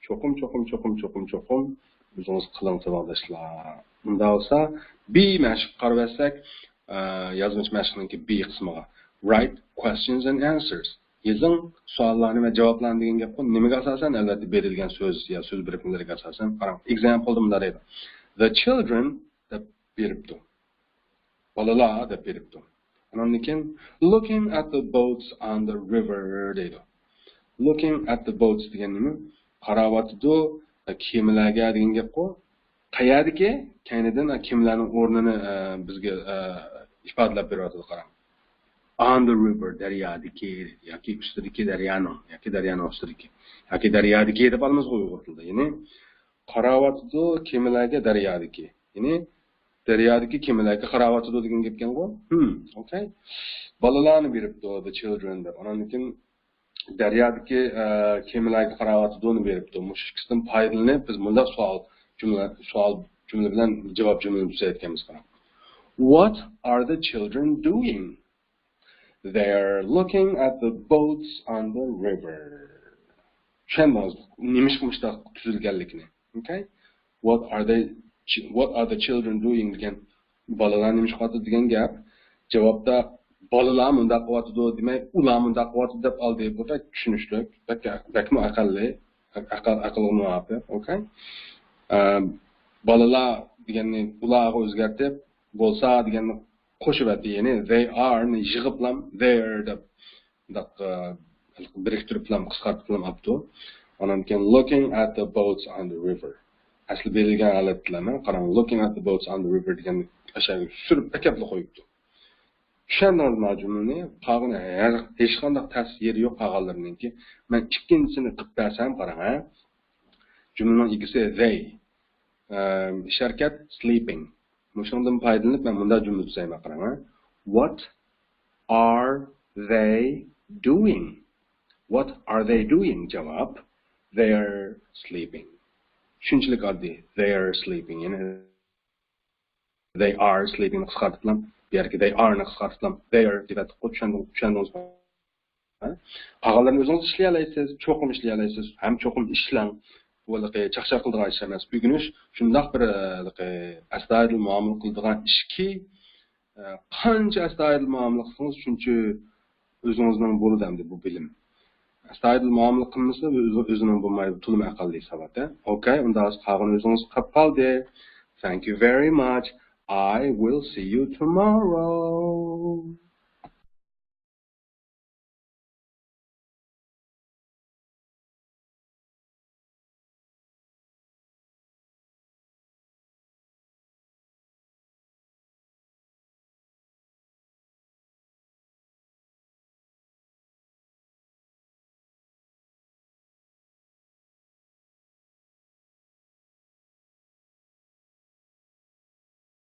چوقۇم، چوقۇم، چوقۇم، چوقۇم، چوقۇم ئۆزىڭىز قىلىڭ، ساۋاقداشلار. ئۇنداق بولسا، B مەشىققە قاراۋەتسەك، ئە، يازمىچە مەشىقنىڭكى B قىسمىغا. Write questions and answers. يېزىڭ، سوئاللارنى ۋە جاۋابلارنى دېگەن گەپقۇ. نېمىگە ئاساسەن؟ ئەلۋەتتە، بېرىلگەن سۆز يا سۆز بىرىكمىلىرىگە ئاساسەن. قاراڭ، ئېگزامپلدا مۇنداق دەيدۇ. The children دەپ بېرىپتۇ. بالىلار دەپ بېرىپتۇ. ئاندىن كېيىن looking at the boats on the river دەيدۇ. Looking at the boats دېگەن نېمە؟ قاراۋاتىدۇ كېمىلەرگە دېگەن گەپقۇ. قەيەردىكى؟ كەينىدىن كېمىلەرنىڭ ئورنىنى ئە، بىزگە ئە، ئىپادىلەپ بېرىۋاتىدۇ، قاراڭ. On the river، دەريادىكى ياكى ئۈستىدىكى، دەريانىڭ ياكى دەريانىڭ ئۈستىدىكى ياكى دەريادىكى دەپ ئالىمىزغۇ ئۇيغۇر تىلىدا. يەنى قاراۋاتىدۇ كېمىلەرگە دەريادىكى. يەنى دەريادىكى كېمىلەرگە قاراۋاتىدۇ دېگەن گەپكەنغۇ. ھىم، ئوكەي. بالىلارنى بېرىپتۇ، the children دەپ. ئاندىن كېيىن دەريادىكى ئە، كېمىلەرگە قاراۋاتىدۇنى بېرىپتۇ. مۇشۇ ئىككىسىدىن پايدىلىنىپ بىز مۇنداق سوئال جۈملە، سوئال جۈملە بىلەن جاۋاب جۈملىنى تۈزەيدىكەنمىز، قاراڭ. What are the children doing? They're looking at the boats on the river. چۈشەندىڭىز نېمىشقا مۇشۇنداق تۈزۈلگەنلىكىنى؟ Okay? What are they, what are the children doing دېگەن بالىلار نېمە ئىش قىلىۋاتىدۇ دېگەن گەپ. جاۋابتا بالىلار مۇنداق قىلىۋاتىدۇ دېمەي، ئۇلار مۇنداق قىلىۋاتىدۇ دەپ ئالدى. بۇ بەك چۈشىنىشلىك، بەك، بەكمۇ ئەقەللىي، ئەقىل، ئەقىلگە مۇۋاپىق. Okay? ئە، بالىلار دېگەننى ئۇلارغا ئۆزگەرتىپ، بولسا دېگەننى قوشۇۋەتتى. يەنى they are نى يىغىپلام they're دەپ مۇنداق، ئە، بىرىكتۈرۈپلام، قىسقارتىپلام ئاپتۇ. ئاندىن كېيىن looking at the boats on the river. ئەسلى بېرىلگەن ھالەتتىلەرمەن. قاراڭ، looking at the boats on the river دېگەن ئاشۇ سۈرۈپ ئەكەپلا قويۇپتۇ. چۈشەندىڭىزمۇ جۈملىنى؟ قالغىنى ھەر، ھېچقانداق تەس يېرى يوق قالغانلىرىنىڭكى. مەن ئىككىنچىسىنى قىلىپ بەرسەم، قاراڭ، ھە. جۈملىنىڭ ئىگىسى they. ئە، شىركەت sleeping. مۇشۇنىڭدىن پايدىلىنىپ مەن مۇنداق جۈملە تۈزەيمەن، قاراڭ، ھە. What are they doing? What are they doing? جاۋاب، they are sleeping. شۇنچىلىك ئاددىي. They are sleeping. يەنى they are sleeping نى قىسقارتىپلام، بۇ يەردىكى they are نى قىسقارتىپلام they are دېۋەتتۇق. چۈشەندىڭىز، چۈشەندىڭىزمۇ؟ ھە؟ قالغانلىرىنى ئۆزىڭىز ئىشلىيەلەيسىز، چوقۇم ئىشلىيەلەيسىز، ھەم چوقۇم ئىشلەڭ. بۇ ھېلىقى چاقچاق قىلىدىغان ئىش ئەمەس. ئۆگىنىش شۇنداق بىر، ھېلىقى، ئەستايىدىل مۇئامىلە قىلىدىغان ئىشكى، قانچە ئەستايىدىل مۇئامىلە قىلسىڭىز، شۇنچە ئۆزىڭىزنىڭ بولىدۇ ئەمدى بۇ بىلىم. ئەستايىدىل مۇئامىلە قىلمىسا، ئۆزى، ئۆزىنىڭ بولمايدۇ، تولىمۇ ئەقەللىي ساۋات، ھە؟ ئوكەي، ئۇنداق قالغىنى ئۆزىڭىز قىلىپ قالدى. Thank you very much. I will see you tomorrow.